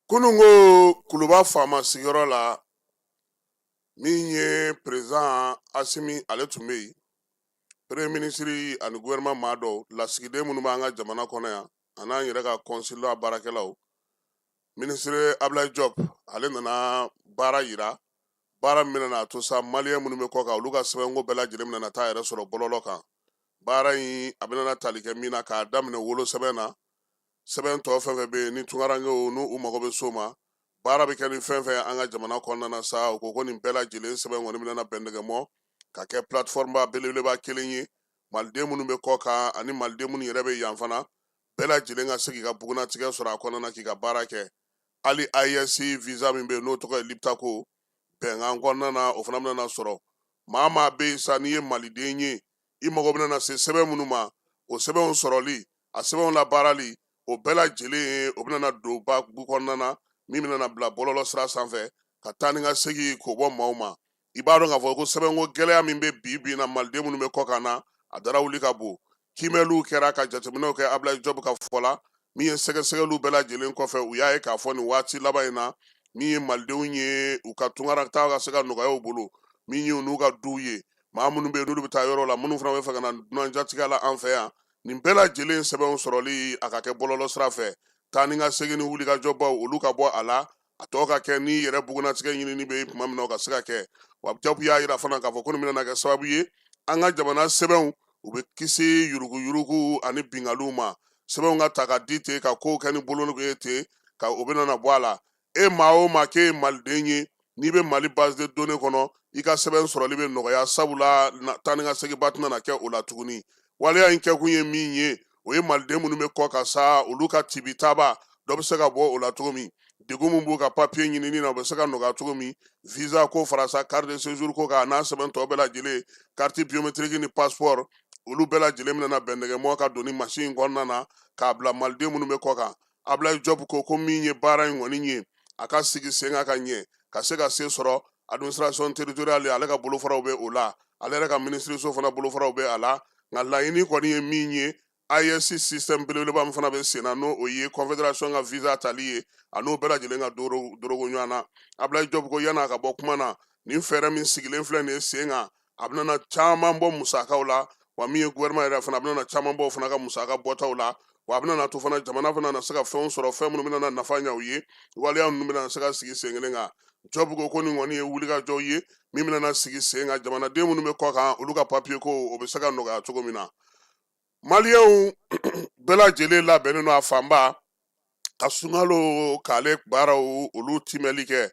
Kunun ko Kuluba faama sigiyɔrɔ la, min ye président Asimi, ale tun bɛ yen, premier ministre ani gouvernement maa dɔw, lasigiden minnu b'an ka jamana kɔnɔ yan, an'an yɛrɛ ka consulat baarakɛlaw. Ministre Ablaye Diop, ale nana baara yira, baara min bɛna to sa maliyɛn minnu bɛ kɔ kan, olu ka sɛbɛnko bɛɛ lajɛlen bɛna taa yɛrɛ sɔrɔ bɔlɔlɔ kan. Baara in, a bɛna tali kɛ min na, k'a daminɛ wolosɛbɛn na, sɛbɛn tɔ fɛn fɛn bɛ yen ni tunkarankew n'u mago bɛ so ma, baara bɛ kɛ ni fɛn fɛn an ka jamana kɔnɔna na sa, u ko ko nin bɛɛ lajɛlen sɛbɛn kɔni bɛna bɛndɛgɛmɔ ka kɛ plateforme ba belebeleba kelen ye, maliden minnu bɛ kɔ kan ani maliden minnu yɛrɛ bɛ yan fana, bɛɛ lajɛlen ka se k'i ka bugunatigɛ sɔrɔ a kɔnɔna na, k'i ka baara kɛ. Hali AES visa min bɛ yen, n'o tɔgɔ ye Liptako, bɛnkan kɔnɔna na, o fana bɛna sɔrɔ. Maa maa bɛ yen sa, n'i ye maliden ye, i mago bɛna na se sɛbɛn minnu ma, o sɛbɛnw sɔrɔli, a sɛbɛnw labaarali, o bɛɛ lajɛlen o bɛna na don babu kɔnɔna na, min bɛna na bila bɔlɔlɔ sira sanfɛ ka taa ni ka segin k'o bɔ maaw ma. I b'a dɔn k'a fɔ ko sɛbɛnko gɛlɛya min bɛ bi bi in na, maliden minnu bɛ kɔkan na, a dara wuli ka bon. Kiimɛliw kɛra ka jateminɛw kɛ. Abulayi Jɔbu ka fɔ la, min ye sɛgɛsɛgɛliw bɛɛ lajɛlen kɔfɛ, u y'a ye k'a fɔ nin waati laban in na, min ye malidenw ye, u ka tunkarata ka se ka nɔgɔya u bolo, min ye u n'u ka duw ye, maa minnu bɛ yen n'olu bɛ taa yɔrɔ la, minnu fana bɛ fɛ ka na dunanjatigiya la an fɛ yan, nin bɛɛ lajɛlen sɛbɛnw sɔrɔli a ka kɛ bɔlɔlɔ sira fɛ, taa ni ka segin ni wulikajɔbaw olu ka bɔ a la, a tɔ ka kɛ ni yɛrɛ bugunnatigɛ ɲinini bɛ tuma min na, o ka se ka kɛ. Wa Jɔbu y'a yira fana k'a fɔ ko nin bɛna kɛ sababu ye, an ka jamana sɛbɛnw u bɛ kisi yuruguyurugu ani binkaliw ma. Sɛbɛnw ka ta ka di ten, ka kow kɛ ni bolo ye ten, ka o bɛna na bɔ a la. E maa o maa k'e ye maliden ye, n'i bɛ Mali base de données kɔnɔ, i ka sɛbɛn sɔrɔli bɛ nɔgɔya, sabula taa ni ka seginba tɛna na kɛ o la tuguni. Waleya in kɛkun ye min ye, o ye maliden minnu bɛ kɔ kan sa, olu ka tibitaba dɔ bɛ se ka bɔ o la cogo min, degun min b'u ka papiye ɲinini na, o bɛ se ka nɔgɔya cogo min, visa ko fara sa, carte de séjour ko kan, a n'a sɛbɛn tɔ bɛɛ lajɛlen, carte biométrique ni passeport, olu bɛɛ lajɛlen bɛna bɛn nɛgɛmɔ ka don ni mansin in kɔnɔna na k'a bila maliden minnu bɛ kɔ kan. Abulayi Jɔbu ko min ye baara in kɔni ye, a ka sigi sen kan ka ɲɛ, ka se ka se sɔrɔ administration territoriale, ale ka bolofaraw bɛ o la, ale yɛrɛ ka minisiriso fana bolofaraw bɛ a la. Nka laɲini kɔni ye min ye, AES système belebeleba min fana bɛ sen na, n'o ye confédération ka visa tali ye, a n'o bɛɛ lajɛlen ka dorogo ɲɔgɔn na. Abulayi Jɔbu ko yan'a ka bɔ kuma na, nin fɛɛrɛ min sigilen filɛ nin ye sen kan, a bɛna caman bɔ musakaw la, wa min ye gouvernement yɛrɛ fana, a bɛna caman bɔ o fana ka musaka bɔtaw la, wa a bɛna to fana jamana fana na se ka fɛnw sɔrɔ, fɛn minnu bɛna na nafa ɲɛ u ye. Waleya ninnu bɛna se ka sigi sen kelen kan. Jɔbu ko ko nin kɔni ye wulikajɔw ye min bɛna na sigi sen kan, jamanaden minnu bɛ kɔ kan, olu ka papiye ko o bɛ se ka nɔgɔya cogo min na. Maliyɛnw bɛɛ lajɛlen labɛnnen don a fanba ka sunkalo k'ale baaraw olu timɛli kɛ.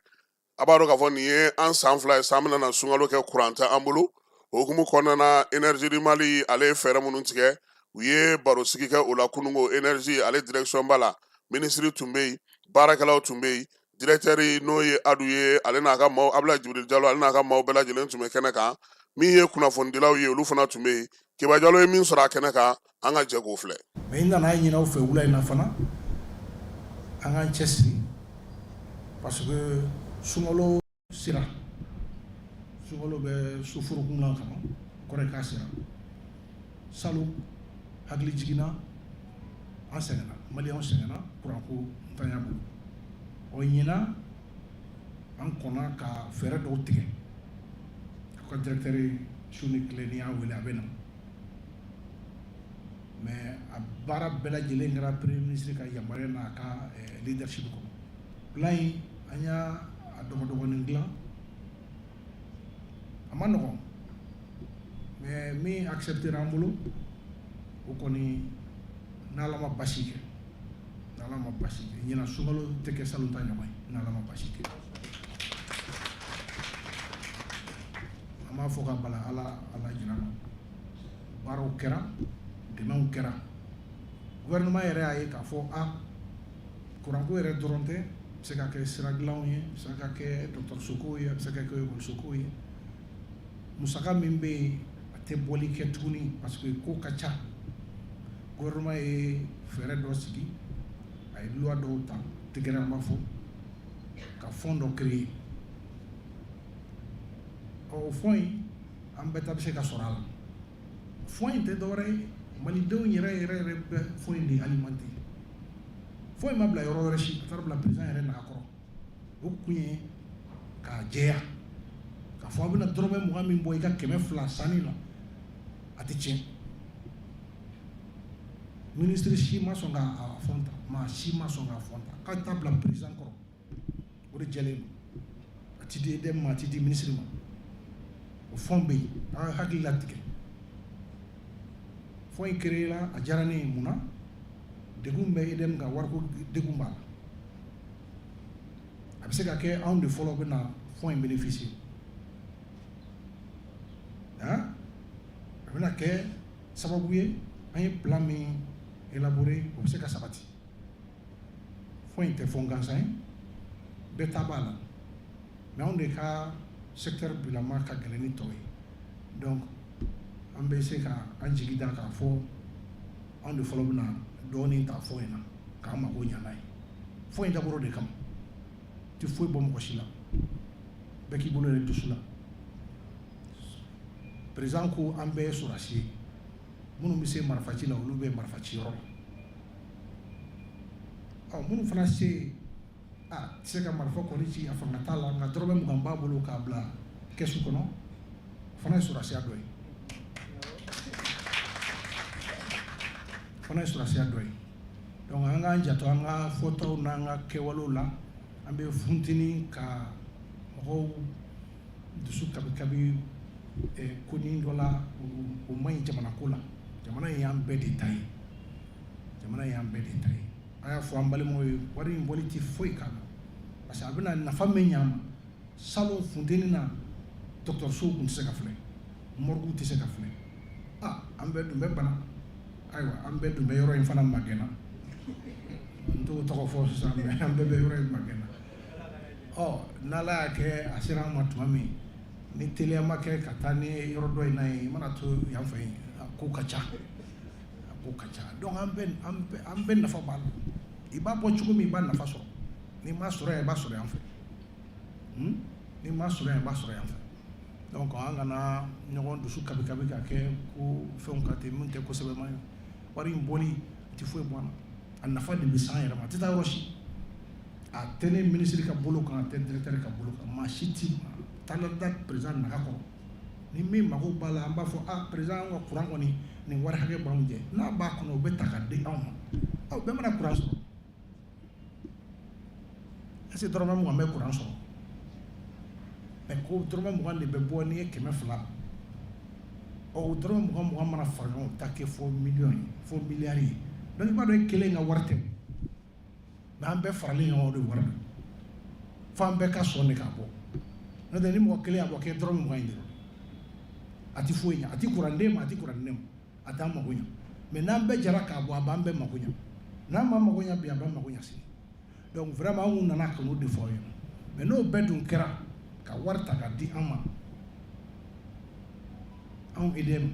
A b'a dɔn k'a fɔ nin ye an san 2 ye san bɛna na sunkalo kɛ kuran tɛ an bolo. O hukumu kɔnɔna na, Énergie du Mali ale ye fɛɛrɛ minnu tigɛ, u ye barosigi kɛ o la kununko. Énergie ale direction ba la, minisiri tun bɛ yen, baarakɛlaw tun bɛ yen, directeur n'o ye Adu ye, ale n'a ka maaw, Abulayi Jibril Jalo, ale n'a ka maaw bɛɛ lajɛlen tun bɛ kɛnɛ kan. Min ye kunnafonidilaw ye, olu fana tun bɛ yen. Keba Jalo ye min sɔrɔ a kɛnɛ kan, an ka jɛ k'o filɛ. Mais n nana ɲini aw fɛ wula in na fana, an k'an cɛsiri, parce que sunkalo sera, sunkalo bɛ sufurukun na ka ban, kɔrɔ k'a sera. Salon hakili jiginna, an sɛgɛnna, maliyɛnw sɛgɛnna kuranko ntanya bolo. Ɔ ɲinan, an kɔnna ka fɛɛrɛ dɔw tigɛ. Aw ka directeur su ni tile, n'i y'a wele a bɛ na, mais a baara bɛɛ lajɛlen kɛra premier ministre ka yamaruya n'a ka leadership kɔnɔ. Plan in, an y'a dɔgɔdɔgɔnin dilan, a ma nɔgɔn, mais min accepté an bolo, o kɔni, n'Ala ma basi kɛ, n'Ala ma basi kɛ, ɲinan sunkalo tɛ kɛ salon ta ɲɔgɔn ye, n'Ala ma basi kɛ. An b'a fɔ ka bala Ala Ala jira ma. Baaraw kɛra, dɛmɛw kɛra. Gouvernement yɛrɛ y'a ye k'a fɔ a kuranko yɛrɛ dɔrɔn tɛ, a bɛ se ka kɛ sira dilanw ye, a bɛ se ka kɛ dɔgɔtɔrɔsokow ye, a bɛ se ka kɛ ekɔlisokow ye. Musaka min bɛ yen, a tɛ bɔli kɛ tuguni parce que ko ka ca. Gouvernement ye fɛɛrɛ dɔ sigi, a ye loi dɔw ta tigɛrɛ, an b'a fɔ ka fonds dɔ créer. Ɔ o fonds in, an bɛɛ ta bɛ se ka sɔrɔ a la. Fonds in tɛ dɔwɛrɛ ye, malidenw yɛrɛ yɛrɛ yɛrɛ bɛ fonds in de alimenter. Fonds in ma bila yɔrɔ wɛrɛ si, a taara bila président yɛrɛ naga kɔrɔ. O kun ye k'a jɛya k'a fɔ a bɛna dɔrɔmɛ 20 min bɔ i ka 200 sanni la, a tɛ tiɲɛ. Minisiri si ma sɔn k'a fonds ta, maa si ma sɔn k'a fonds ta k'a taa bila président kɔrɔ. O de jɛlen don, a ti di EDM ma, a ti di minisiri ma. O fonds bɛ yen, an hakili latigɛ. Fonds in créé la, a diyara ne ye. Mun na? Degun bɛ EDM kan, wariko degun b'a la. A bɛ se ka kɛ anw de fɔlɔ bɛ na fonds in bénéficier han. A bɛna kɛ sababu ye, an ye plan min élaboré, o bɛ se ka sabati. Fonds in tɛ fonds gansan ye, bɛɛ ta b'a la, mais anw de ka secteur bilama ka gɛlɛn ni tɔw ye. Donc an bɛ se ka an jigi da k'a fɔ anw de fɔlɔ bɛna dɔɔnin ta fonds in na k'an mago ɲa n'a ye. Fonds in dabɔra o de kama, tɛ foyi bɔ mɔgɔ si la, bɛɛ k'i bolo yɛrɛ dusu la. Président ko an bɛɛ ye sɔrɔdasi ye, minnu bɛ se marifaci la, olu bɛ marifaci yɔrɔ la. Ɔ, minnu fana se a tɛ se ka marifa kɔni ci, a fanga t'a la, nka dɔrɔmɛ 20 b'a bolo k'a bila kɛsu kɔnɔ, o fana ye sɔrɔdasiya dɔ ye, o fana ye sɔrɔdasiya dɔ ye. Donc an k'an janto an ka fɔtaw n'an ka kɛwalew la. An bɛ funteni ka mɔgɔw dusu kabikabi konin dɔ la, o man ɲi jamana ko la. Jamana in y'an bɛɛ de ta ye, jamana in y'an bɛɛ de ta ye. A y'a fɔ an balimaw ye, wari in bɔli tɛ foyi k'a la, parce que a bɛna nafa min ɲɛ an ma. Salon funteni na, dɔgɔtɔrɔsow tun tɛ se ka filɛ, morgues tɛ se ka filɛ. Ah, an bɛɛ dun bɛ bana. Ayiwa, an bɛɛ dun bɛ yɔrɔ in fana magɛnna, n t'o tɔgɔ fɔ sisan, mais an bɛɛ bɛ yɔrɔ in magɛnna. Ɔ, n'Ala y'a kɛ a sera an ma tuma min, ni teliya ma kɛ ka taa ni yɔrɔ dɔ in na ye, i mana to yan fɛ yen, a ko ka ca, a ko ka ca. Donc an bɛɛ nafa b'a la. I b'a bɔ cogo min, i b'a nafa sɔrɔ. N'i m'a sɔrɔ yan, i b'a sɔrɔ yan fɛ. N'i m'a sɔrɔ yan, i b'a sɔrɔ yan fɛ. Donc an kana ɲɔgɔn dusu kabi kabi ka kɛ ko fɛnw ka ten min tɛ kosɛbɛ ma ye. Wari in bɔli tɛ foyi bɔ an na, a nafa de bɛ s'an yɛrɛ ma, a tɛ taa yɔrɔ si. A tɛ ne minisiri ka bolo kan, a tɛ directeur ka bolo kan, maa si ti taa da président naga kɔrɔ. Ni min mago b'a la, an b'a fɔ: ah président, an ka courant kɔni, nin wari hakɛ b'anw jɛ. N'a b'a kɔnɔ, o bɛ ta ka di anw ma. Aw bɛɛ mana courant sɔrɔ, est ce que dɔrɔmɛ 20 bɛ courant sɔrɔ? Mais ko dɔrɔmɛ 20 de bɛ bɔ n'i ye 200. Ɔ, o dɔrɔmɛ 20 20 mana fara ɲɔgɔn kan, o ta kɛ fo miliyɔn ye, fo miliyari ye. Donc i b'a dɔn, e kelen ka wari tɛ, mais an bɛɛ faralen ɲɔgɔn, o de wari don. Fo an bɛɛ ka sɔn de k'a bɔ. N'o tɛ, ni mɔgɔ kelen y'a bɔ k'e dɔrɔmɛ 20 in de don, a ti foyi ɲɛ, a ti kuran d'e ma, a ti kuran di ne ma, a t'an mago ɲɛ. Mais n'an bɛɛ jɛra k'a bɔ, a b'an bɛɛ mago ɲɛ. N'an ma mago ɲɛ bi, a b'an mago ɲɛ sini. Donc vraiment, an kun nana ka n'o de fɔ aw ɲɛna. Mais n'o bɛɛ dun kɛra ka wari ta ka di an ma, anw EDM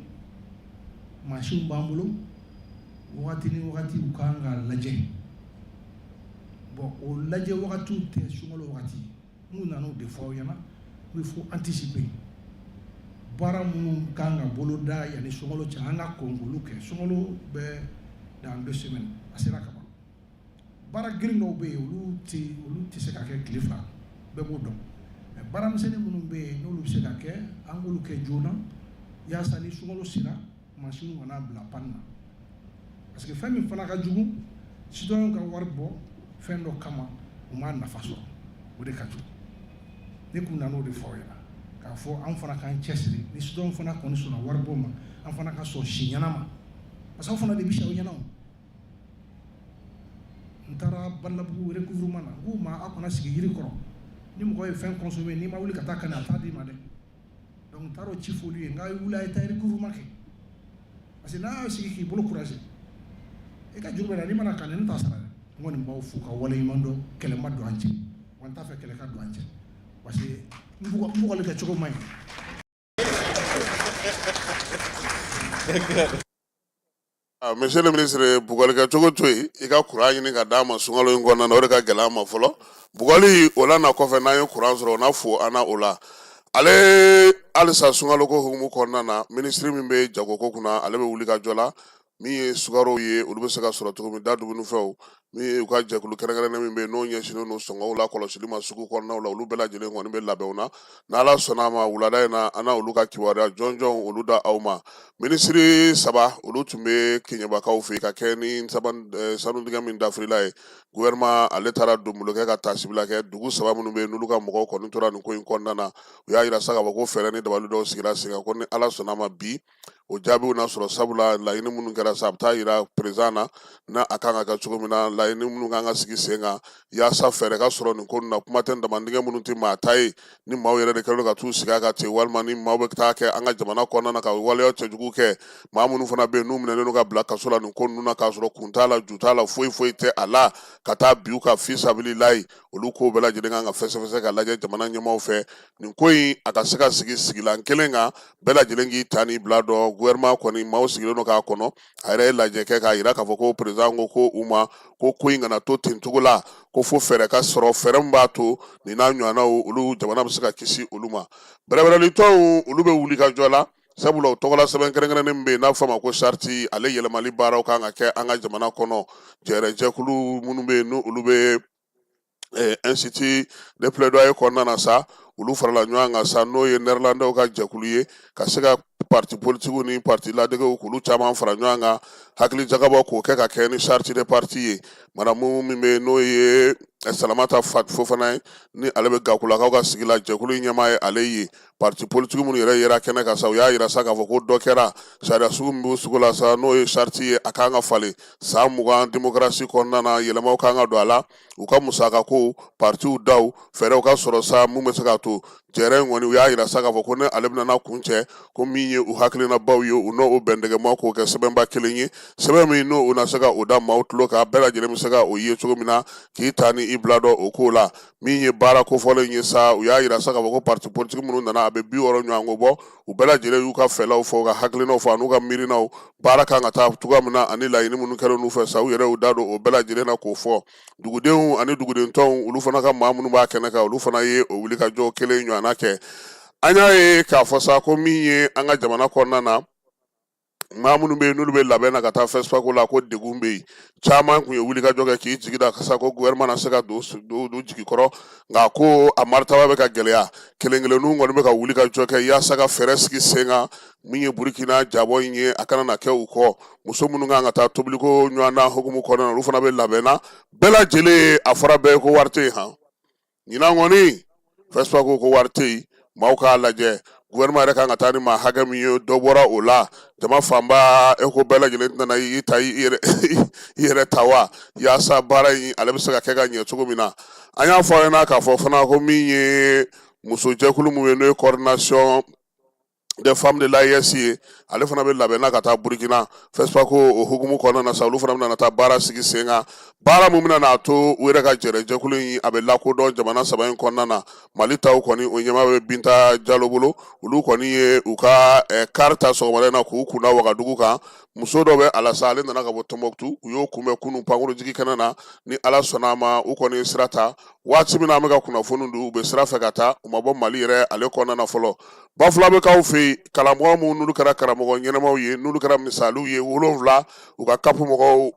mansinw b'an bolo, wagati ni wagati u kan ka lajɛ. Bon, o lajɛ wagatiw tɛ sunkalo wagati. N'u nana o de fɔ aw ɲɛna, il faut anticiper. Baara minnu kan ka boloda yanni sunkalo cɛ, an ka kɔn k'olu kɛ. Sunkalo bɛ dans 2 semaines, a sera ka ban. Baara girin dɔw bɛ yen, olu tɛ se ka kɛ tile 2, bɛɛ b'o dɔn. Mais baara misɛnnin minnu bɛ yen, n'olu bɛ se ka kɛ, an k'olu kɛ joona, yaasa ni sunkalo sera, mansinw kana bila panne na. Parce que fɛn min fana ka jugu, citoyen ka wari bɔ fɛn dɔ kama, u m'a nafa sɔrɔ, o de ka jugu. Ne kun nana o de fɔ aw ɲɛna, k'a fɔ an fana k'an cɛsiri. Ni citoyen fana kɔni sɔnna wari bɔ ma, an fana ka sɔn si ɲɛna ma, parce que aw fana de bɛ si aw ɲɛna. O n taara Balabugu recouvrement na, n k'u ma: aw kana sigi yiri kɔrɔ. Ni mɔgɔ ye fɛn consommer, n'i ma wuli ka taa ka na, a t'a d'i ma dɛ. Donc n taara o ci f'olu ye, n k'a ye wuli, a ye taa recouvrement kɛ, parce que n'a y'a sigi k'i bolo croiser, i ka juru bɛ na, n'i mana kan, ne t'a sara dɛ. N kɔni b'aw fo ka waleɲuman dɔn. Kɛlɛ ma don an cɛ wa, n t'a fɛ kɛlɛ ka don an cɛ, parce que n bugɔli kɛ cogo man ɲi. Ah, monsieur le ministre, bugɔli kɛ cogo to yen, i ka kuran ɲini ka d'a ma sunkalo in kɔnɔna na, o de ka gɛlɛn an ma fɔlɔ. Bugɔli o la na kɔfɛ, n'an ye kuran sɔrɔ, o na fo an na o la. Ale halisa sunkalo ko hukumu kɔnɔna na, minisiri min bɛ jagoko kunna, ale bɛ wuli ka jɔ la. Min ye sukaro ye, olu bɛ se ka sɔrɔ cogo min da dumunifɛnw, min ye u ka jɛkulu kɛrɛnkɛrɛnnen min bɛ yen, n'o ɲɛsinnen don sɔngɔw la kɔlɔsili ma sugu kɔnɔnaw la, olu bɛɛ lajɛlen kɔni bɛ labɛnw na. N'Ala sɔnna a ma, wulada in na, an na olu ka kibaruya jɔnjɔn olu da aw ma. Minisiri saba olu tun bɛ Keɲebakaw fɛ ka kɛ ni sanudingɛ min dafirila ye. Gouvernement ale taara donbolo kɛ ka taasibila kɛ dugu saba minnu bɛ yen, n'olu ka mɔgɔw kɔni tora nin ko in kɔnɔna na. U y'a yira sa k'a fɔ ko fɛɛrɛ ni dabali dɔw sigira sen kan, ko ni Ala sɔnna a ma, bi o jaabiw na sɔrɔ, sabula laɲini minnu kɛra sa, a bɛ taa yira président na n'a a kan ka kɛ cogo min na. laɲini minnu kan ka sigi sen kan yaasa fɛɛrɛ ka sɔrɔ nin ko ninnu na. Kuma tɛ damandingɛ minnu tɛ maa ta ye, ni maaw yɛrɛ de kɛlen don ka t'u sigi a kan ten, walima ni maaw bɛ taa kɛ an ka jamana kɔnɔna na ka waleya cɛjugu kɛ. Maa minnu fana bɛ yen n'u minɛlen don ka bila kaso la nin ko ninnu na, k'a sɔrɔ kun t'a la, ju t'a la, foyi foyi tɛ a la, ka taa bin u kan fisabililayi, olu ko bɛɛ lajɛlen kan ka fɛsɛfɛsɛ ka lajɛ jamana ɲɛmaaw fɛ. Nin ko in a ka se ka sigi sigilan kelen kan, bɛɛ lajɛlen k'i ta n'i bila dɔn. Gouvernement kɔni, maaw sigilen don k'a kɔnɔ. A yɛrɛ ye lajɛ kɛ k'a yira k'a fɔ ko président ko ko u ma ko ko in kana to ten cogo la, ko fo fɛɛrɛ ka sɔrɔ, fɛɛrɛ min b'a to nin n'a ɲɔgɔnnaw, olu jamana bɛ se ka kisi olu ma. Bɛrɛbɛrɛlitɔnw, olu bɛ wuli ka jɔ la, sabula o tɔgɔla sɛbɛn kɛrɛnkɛrɛnnen min bɛ yen n'a fɔ a ma ko charte, ale yɛlɛmali baaraw kan ka kɛ an ka jamana kɔnɔ. Jɛrɛjɛkulu minnu bɛ yen n'olu bɛ institut de plaidoyer kɔnɔna na sa, olu farala ɲɔgɔn kan sa, n'o ye nɛrɛlandɛw ka jɛkulu ye, ka se ka parti politigiw ni parti ladegew k'olu caman fara ɲɔgɔn kan, hakili jagabɔ k'o kɛ ka kɛ ni charte de parti ye. Madamu min bɛ yen n'o ye Salamata Fofana ye, ni ale bɛ Gakulakaw ka sigi la, jɛkulu in ɲɛmaa ye ale ye. Parti politique minnu yɛrɛ yera kɛnɛ kan sa, u y'a yira sa k'a fɔ ko dɔ kɛra sariya sugu min b'u sugu la sa, n'o ye charte ye, a kan ka falen. San 20 démocratie kɔnɔna na, yɛlɛmaw kan ka don a la. U ka musaka ko, partiw daw, fɛɛrɛw ka sɔrɔ sa mun bɛ se k'a to jɛrɛ in kɔni. U y'a yira sa k'a fɔ ko ne ale bɛna kuncɛ ko min ye u hakilinabaw ye, u n'o bɛndɛgɛma k'o kɛ sɛbɛnba kelen ye, sɛbɛn min n'o u na se ka o da maaw tulo kan, bɛɛ lajɛlen bɛ se ka o ye cogo min na, k'i ta ni i bila dɔn o ko la. Min ye baara kofɔlen ye sa, u y'a yira sa k'a fɔ ko parti politique minnu nana, a bɛ 60 ɲɔgɔnko bɔ, u bɛɛ lajɛlen y'u ka fɛlaw fɔ, u ka hakilinaw fɔ, an'u ka miirinaw, baara kan ka taa cogoya min na, ani laɲini minnu kɛlen n'u fɛ sa, u yɛrɛ y'u da don o bɛɛ lajɛlen na k'o fɔ. Dugudenw ani dugudentɔnw, olu fana ka maa minnu b'a kɛnɛ kan, olu fana ye o wulikajɔ kelen ɲɔgɔnna kɛ. An y'a ye k'a fɔ sa ko min ye an ka jamana kɔnɔna na, maa minnu bɛ yen n'olu bɛ labɛn na ka taa FESPACO la, ko degun bɛ yen. Caman tun ye wulikajɔ kɛ k'i jigi da sa ko gouvernement na se ka don jigi kɔrɔ, nka ko a maritaba bɛ ka gɛlɛya. Kelen kelenninw kɔni bɛ ka wulikajɔ kɛ yaasa ka fɛɛrɛ sigi sen kan. Min ye Burukina jabɔ in ye, a kana na kɛ u kɔ. Muso minnu kan ka taa tobiliko ɲɔgɔndan hukumu kɔnɔna na, olu fana bɛ labɛn na. Bɛɛ lajɛlen, a fɔra bɛɛ ye ko wari tɛ yen. Han, ɲinan kɔni FESPACO ko wari tɛ yen. Maaw k'a lajɛ, gouvernement yɛrɛ kan ka taa ni maa hakɛ min ye, dɔ bɔra o la. Jama fanba, e ko bɛɛ lajɛlen tɛna i ta i yɛrɛ ta wa, yaasa baara in ale bɛ se ka kɛ ka ɲɛ cogo min na. An y'a fɔ aw ɲɛna k'a fɔ fana ko min ye musojɛkulu min ye, n'o ye coordination des femmes de l'AES ye, ale fana bɛ labɛn na ka taa Burukina FESPACO o hukumu kɔnɔna na sa. Olu fana bɛna taa baara sigi sen kan, baara min bɛna n'a to u yɛrɛ ka jɛrɛjɛkulu in a bɛ lakodɔn jamana saba in kɔnɔna na. Mali taw kɔni, o ɲɛmaa bɛ Binta Jalo bolo. Olu kɔni ye u ka kari ta sɔgɔmada in na k'u kunda Wagadugu kan. Muso dɔ bɛ a la sa, ale nana ka bɔ Tɔnbɔkutu. U y'o kunbɛn kunun pankurunjigi kɛnɛ na. Ni Ala sɔnna a ma, u kɔni ye sira ta. Waati min na an bɛ ka kunnafoni di, u bɛ sira fɛ ka taa, u ma bɔ Mali yɛrɛ ale kɔnɔna na fɔlɔ. Bafulabɛkaw fɛ yen, karamɔgɔ minnu n'olu kɛra karamɔgɔ ɲɛnamaw ye, n'olu kɛra misaliw ye, 7, u ka CAP mɔgɔw,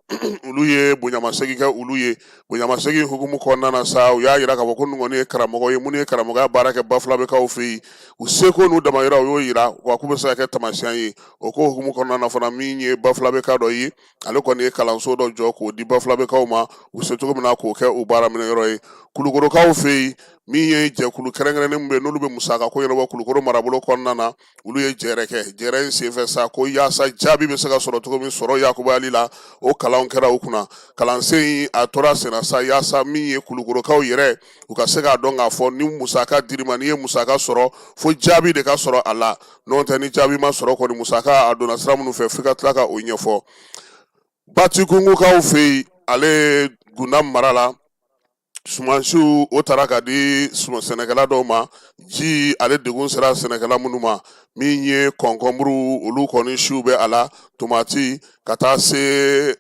olu ye bonyamasegin kɛ olu ye. Bonyamasegin hukumu kɔnɔna na sa, u y'a yira k'a fɔ ko ninnu kɔni ye karamɔgɔ ye minnu ye karamɔgɔya baara kɛ Bafulabɛkaw fɛ yen. U seko n'u damayira, u y'o yira wa, k'u bɛ se ka kɛ taamasiyɛn ye o ko hukumu kɔnɔna na fana. Min ye Bafulabɛka dɔ ye, ale kɔni ye kalanso dɔ jɔ k'o di Bafulabɛkaw ma, u se cogo min na k'o kɛ u baaraminɛyɔrɔ ye. Kulukorokaw fɛ yen, min ye jɛkulu kɛrɛnkɛrɛnnen min bɛ yen n'olu bɛ musaka ko ɲɛnabɔ Kulukoro marabolo kɔnɔna na, olu ye jɛrɛ kɛ. Jɛrɛ in senfɛ sa, ko yaasa jaabi bɛ se ka sɔrɔ cogo min sɔrɔ yakubayali la, o kalanw kɛra u kunna. Kalansen in a tora senna sa, yaasa min ye Kulukorokaw yɛrɛ, u ka se k'a dɔn k'a fɔ ni musaka dir'i ma, n'i ye musaka sɔrɔ, fo jaabi de ka sɔrɔ a la. N'o tɛ, ni jaabi ma sɔrɔ kɔni, musaka a donna sira minnu fɛ, f'i ka tila ka o ɲɛfɔ. Batikungukaw fɛ yen, ale Gunda mara la, sumansiw o taara ka di sɛnɛkɛla dɔw ma. Ji ale degun sera sɛnɛkɛla minnu ma, min ye kɔnkɔnburu, olu kɔni siw bɛ a la, tomati, ka taa se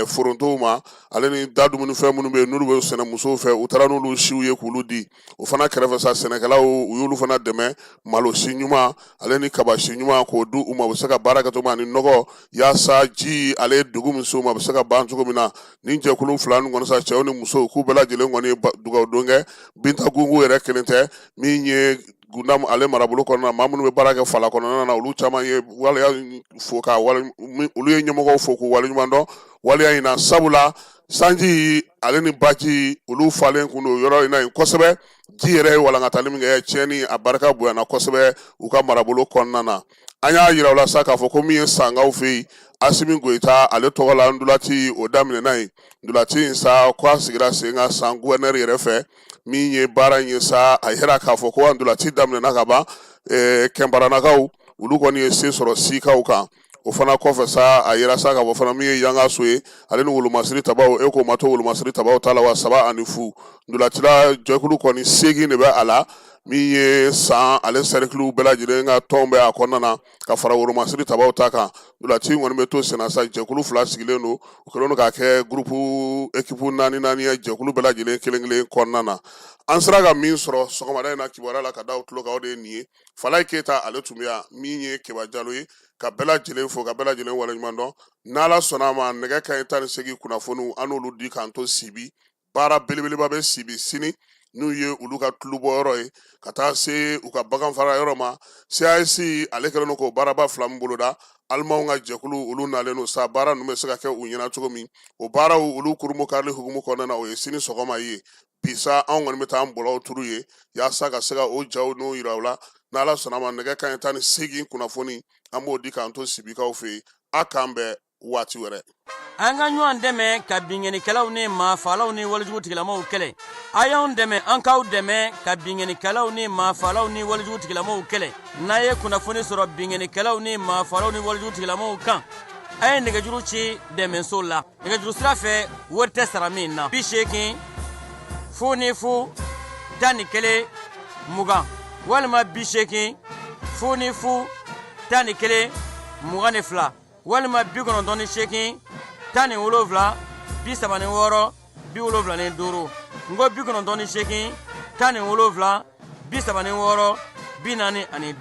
forontow ma, ale ni da dumunifɛn minnu bɛ yen n'olu bɛ sɛnɛ musow fɛ, u taara n'olu siw ye k'olu di. O fana kɛrɛfɛ sa, sɛnɛkɛlaw, u y'olu fana dɛmɛ malo si ɲuman ale ni kaba si ɲuman k'o di u ma, u bɛ se ka baara kɛ cogo min, ani nɔgɔ, yaasa ji ale degun min se u ma, a bɛ se ka ban cogo min na. Nin jɛkulu fila ninnu kɔni sa, cɛw ni musow, k'u bɛɛ lajɛlen kɔni ye dugawudon kɛ. Binta Gungu yɛrɛ kelen tɛ. Min ye Gundam ale marabolo kɔnɔna, maa minnu bɛ baara kɛ fala kɔnɔna na, olu caman ye waleya fo ka wale, olu ye ɲɛmɔgɔw fo k'u waleɲuman dɔn waleya in na, sabula sanji ale ni baji olu falen kun don yɔrɔ in na yen kosɛbɛ. Ji yɛrɛ ye walankatali min kɛ, tiɲɛni a barika bonyana kosɛbɛ u ka marabolo kɔnɔna na. An y'a yira u la sa k'a fɔ ko min ye Sankaw fɛ yen, Asimi Goyita ale tɔgɔ la ndulati o daminɛna yen. Ndulati in sa ko a sigira sen kan san guvɛrinɛri yɛrɛ fɛ min ye baara in ye sa. A yira k'a fɔ ko ndulati daminɛna ka ban. Kɛnbaranakaw olu kɔni ye se sɔrɔ sikaw kan. O fana kɔfɛ sa, a yira sa k'a fɔ fana min ye yangaso ye, ale ni wolomasiri tabaw, e k'o ma to wolomasiri tabaw ta la wa 3-0. Ntulatila jɛkulu kɔni 8 de bɛ a la, min ye san ale sɛrikiliw bɛɛ lajɛlen ka tɔn bɛ a kɔnɔna na ka fara wolomasiri tabaw ta kan. Ntolaci kɔni bɛ to senna sa. Jɛkulu 2 sigilen don, u kɛlen don k'a kɛ gurupu ekipu naani naani ye jɛkulu bɛɛ lajɛlen kelen kelen kɔnɔna na. An sera ka min sɔrɔ sɔgɔmada in na kibaruya la ka da tulo kan, o de ye nin ye. Falaye Keyita ale tun bɛ yan, min ye Keba Jalo ye, ka bɛɛ lajɛlen fo, ka bɛɛ lajɛlen waleɲuman dɔn. N'Ala sɔnna a ma, nɛgɛ kanɲɛ 18 kunnafoniw, an n'olu di k'an to Sibi. Baara belebeleba bɛ Sibi sini, n'u ye olu ka tulubɔyɔrɔ ye ka taa se u ka bagan fara yɔrɔ ma. CAS ale kɛlen don k'o baaraba 2 min boloda, alimanw ka jɛkulu olu nalen don sa, baara ninnu bɛ se ka kɛ u ɲɛna cogo min. O baaraw olu kurunbonkarili hukumu kɔnɔna na, o ye sini sɔgɔma ye. Bi sa, anw kɔni bɛ taa an bɔlɔw turu ye yaasa ka se ka o jaw n'o yira u la. N'Ala sɔnna a ma, nɛgɛ kanɲɛ 18 kunnafoni, an b'o di k'an to Sibikaw fɛ yen. A k'an bɛn waati wɛrɛ. An ka ɲɔgɔn dɛmɛ ka binkannikɛlaw ni maafaalaw ni walejugu tigilamaw kɛlɛ. A y'anw dɛmɛ, an k'aw dɛmɛ ka binkannikɛlaw ni maafaalaw ni walejugu tigilamaw kɛlɛ. N'a ye kunnafoni sɔrɔ binkannikɛlaw ni maafaalaw ni walejugu tigilamaw kan, a ye nɛgɛjuru ci dɛmɛso la nɛgɛjuru sira fɛ, wari tɛ sara min na: 80 00 11 20 walima 80 00 11 22 walima 98 17 36 75. N ko 98 17 36 45.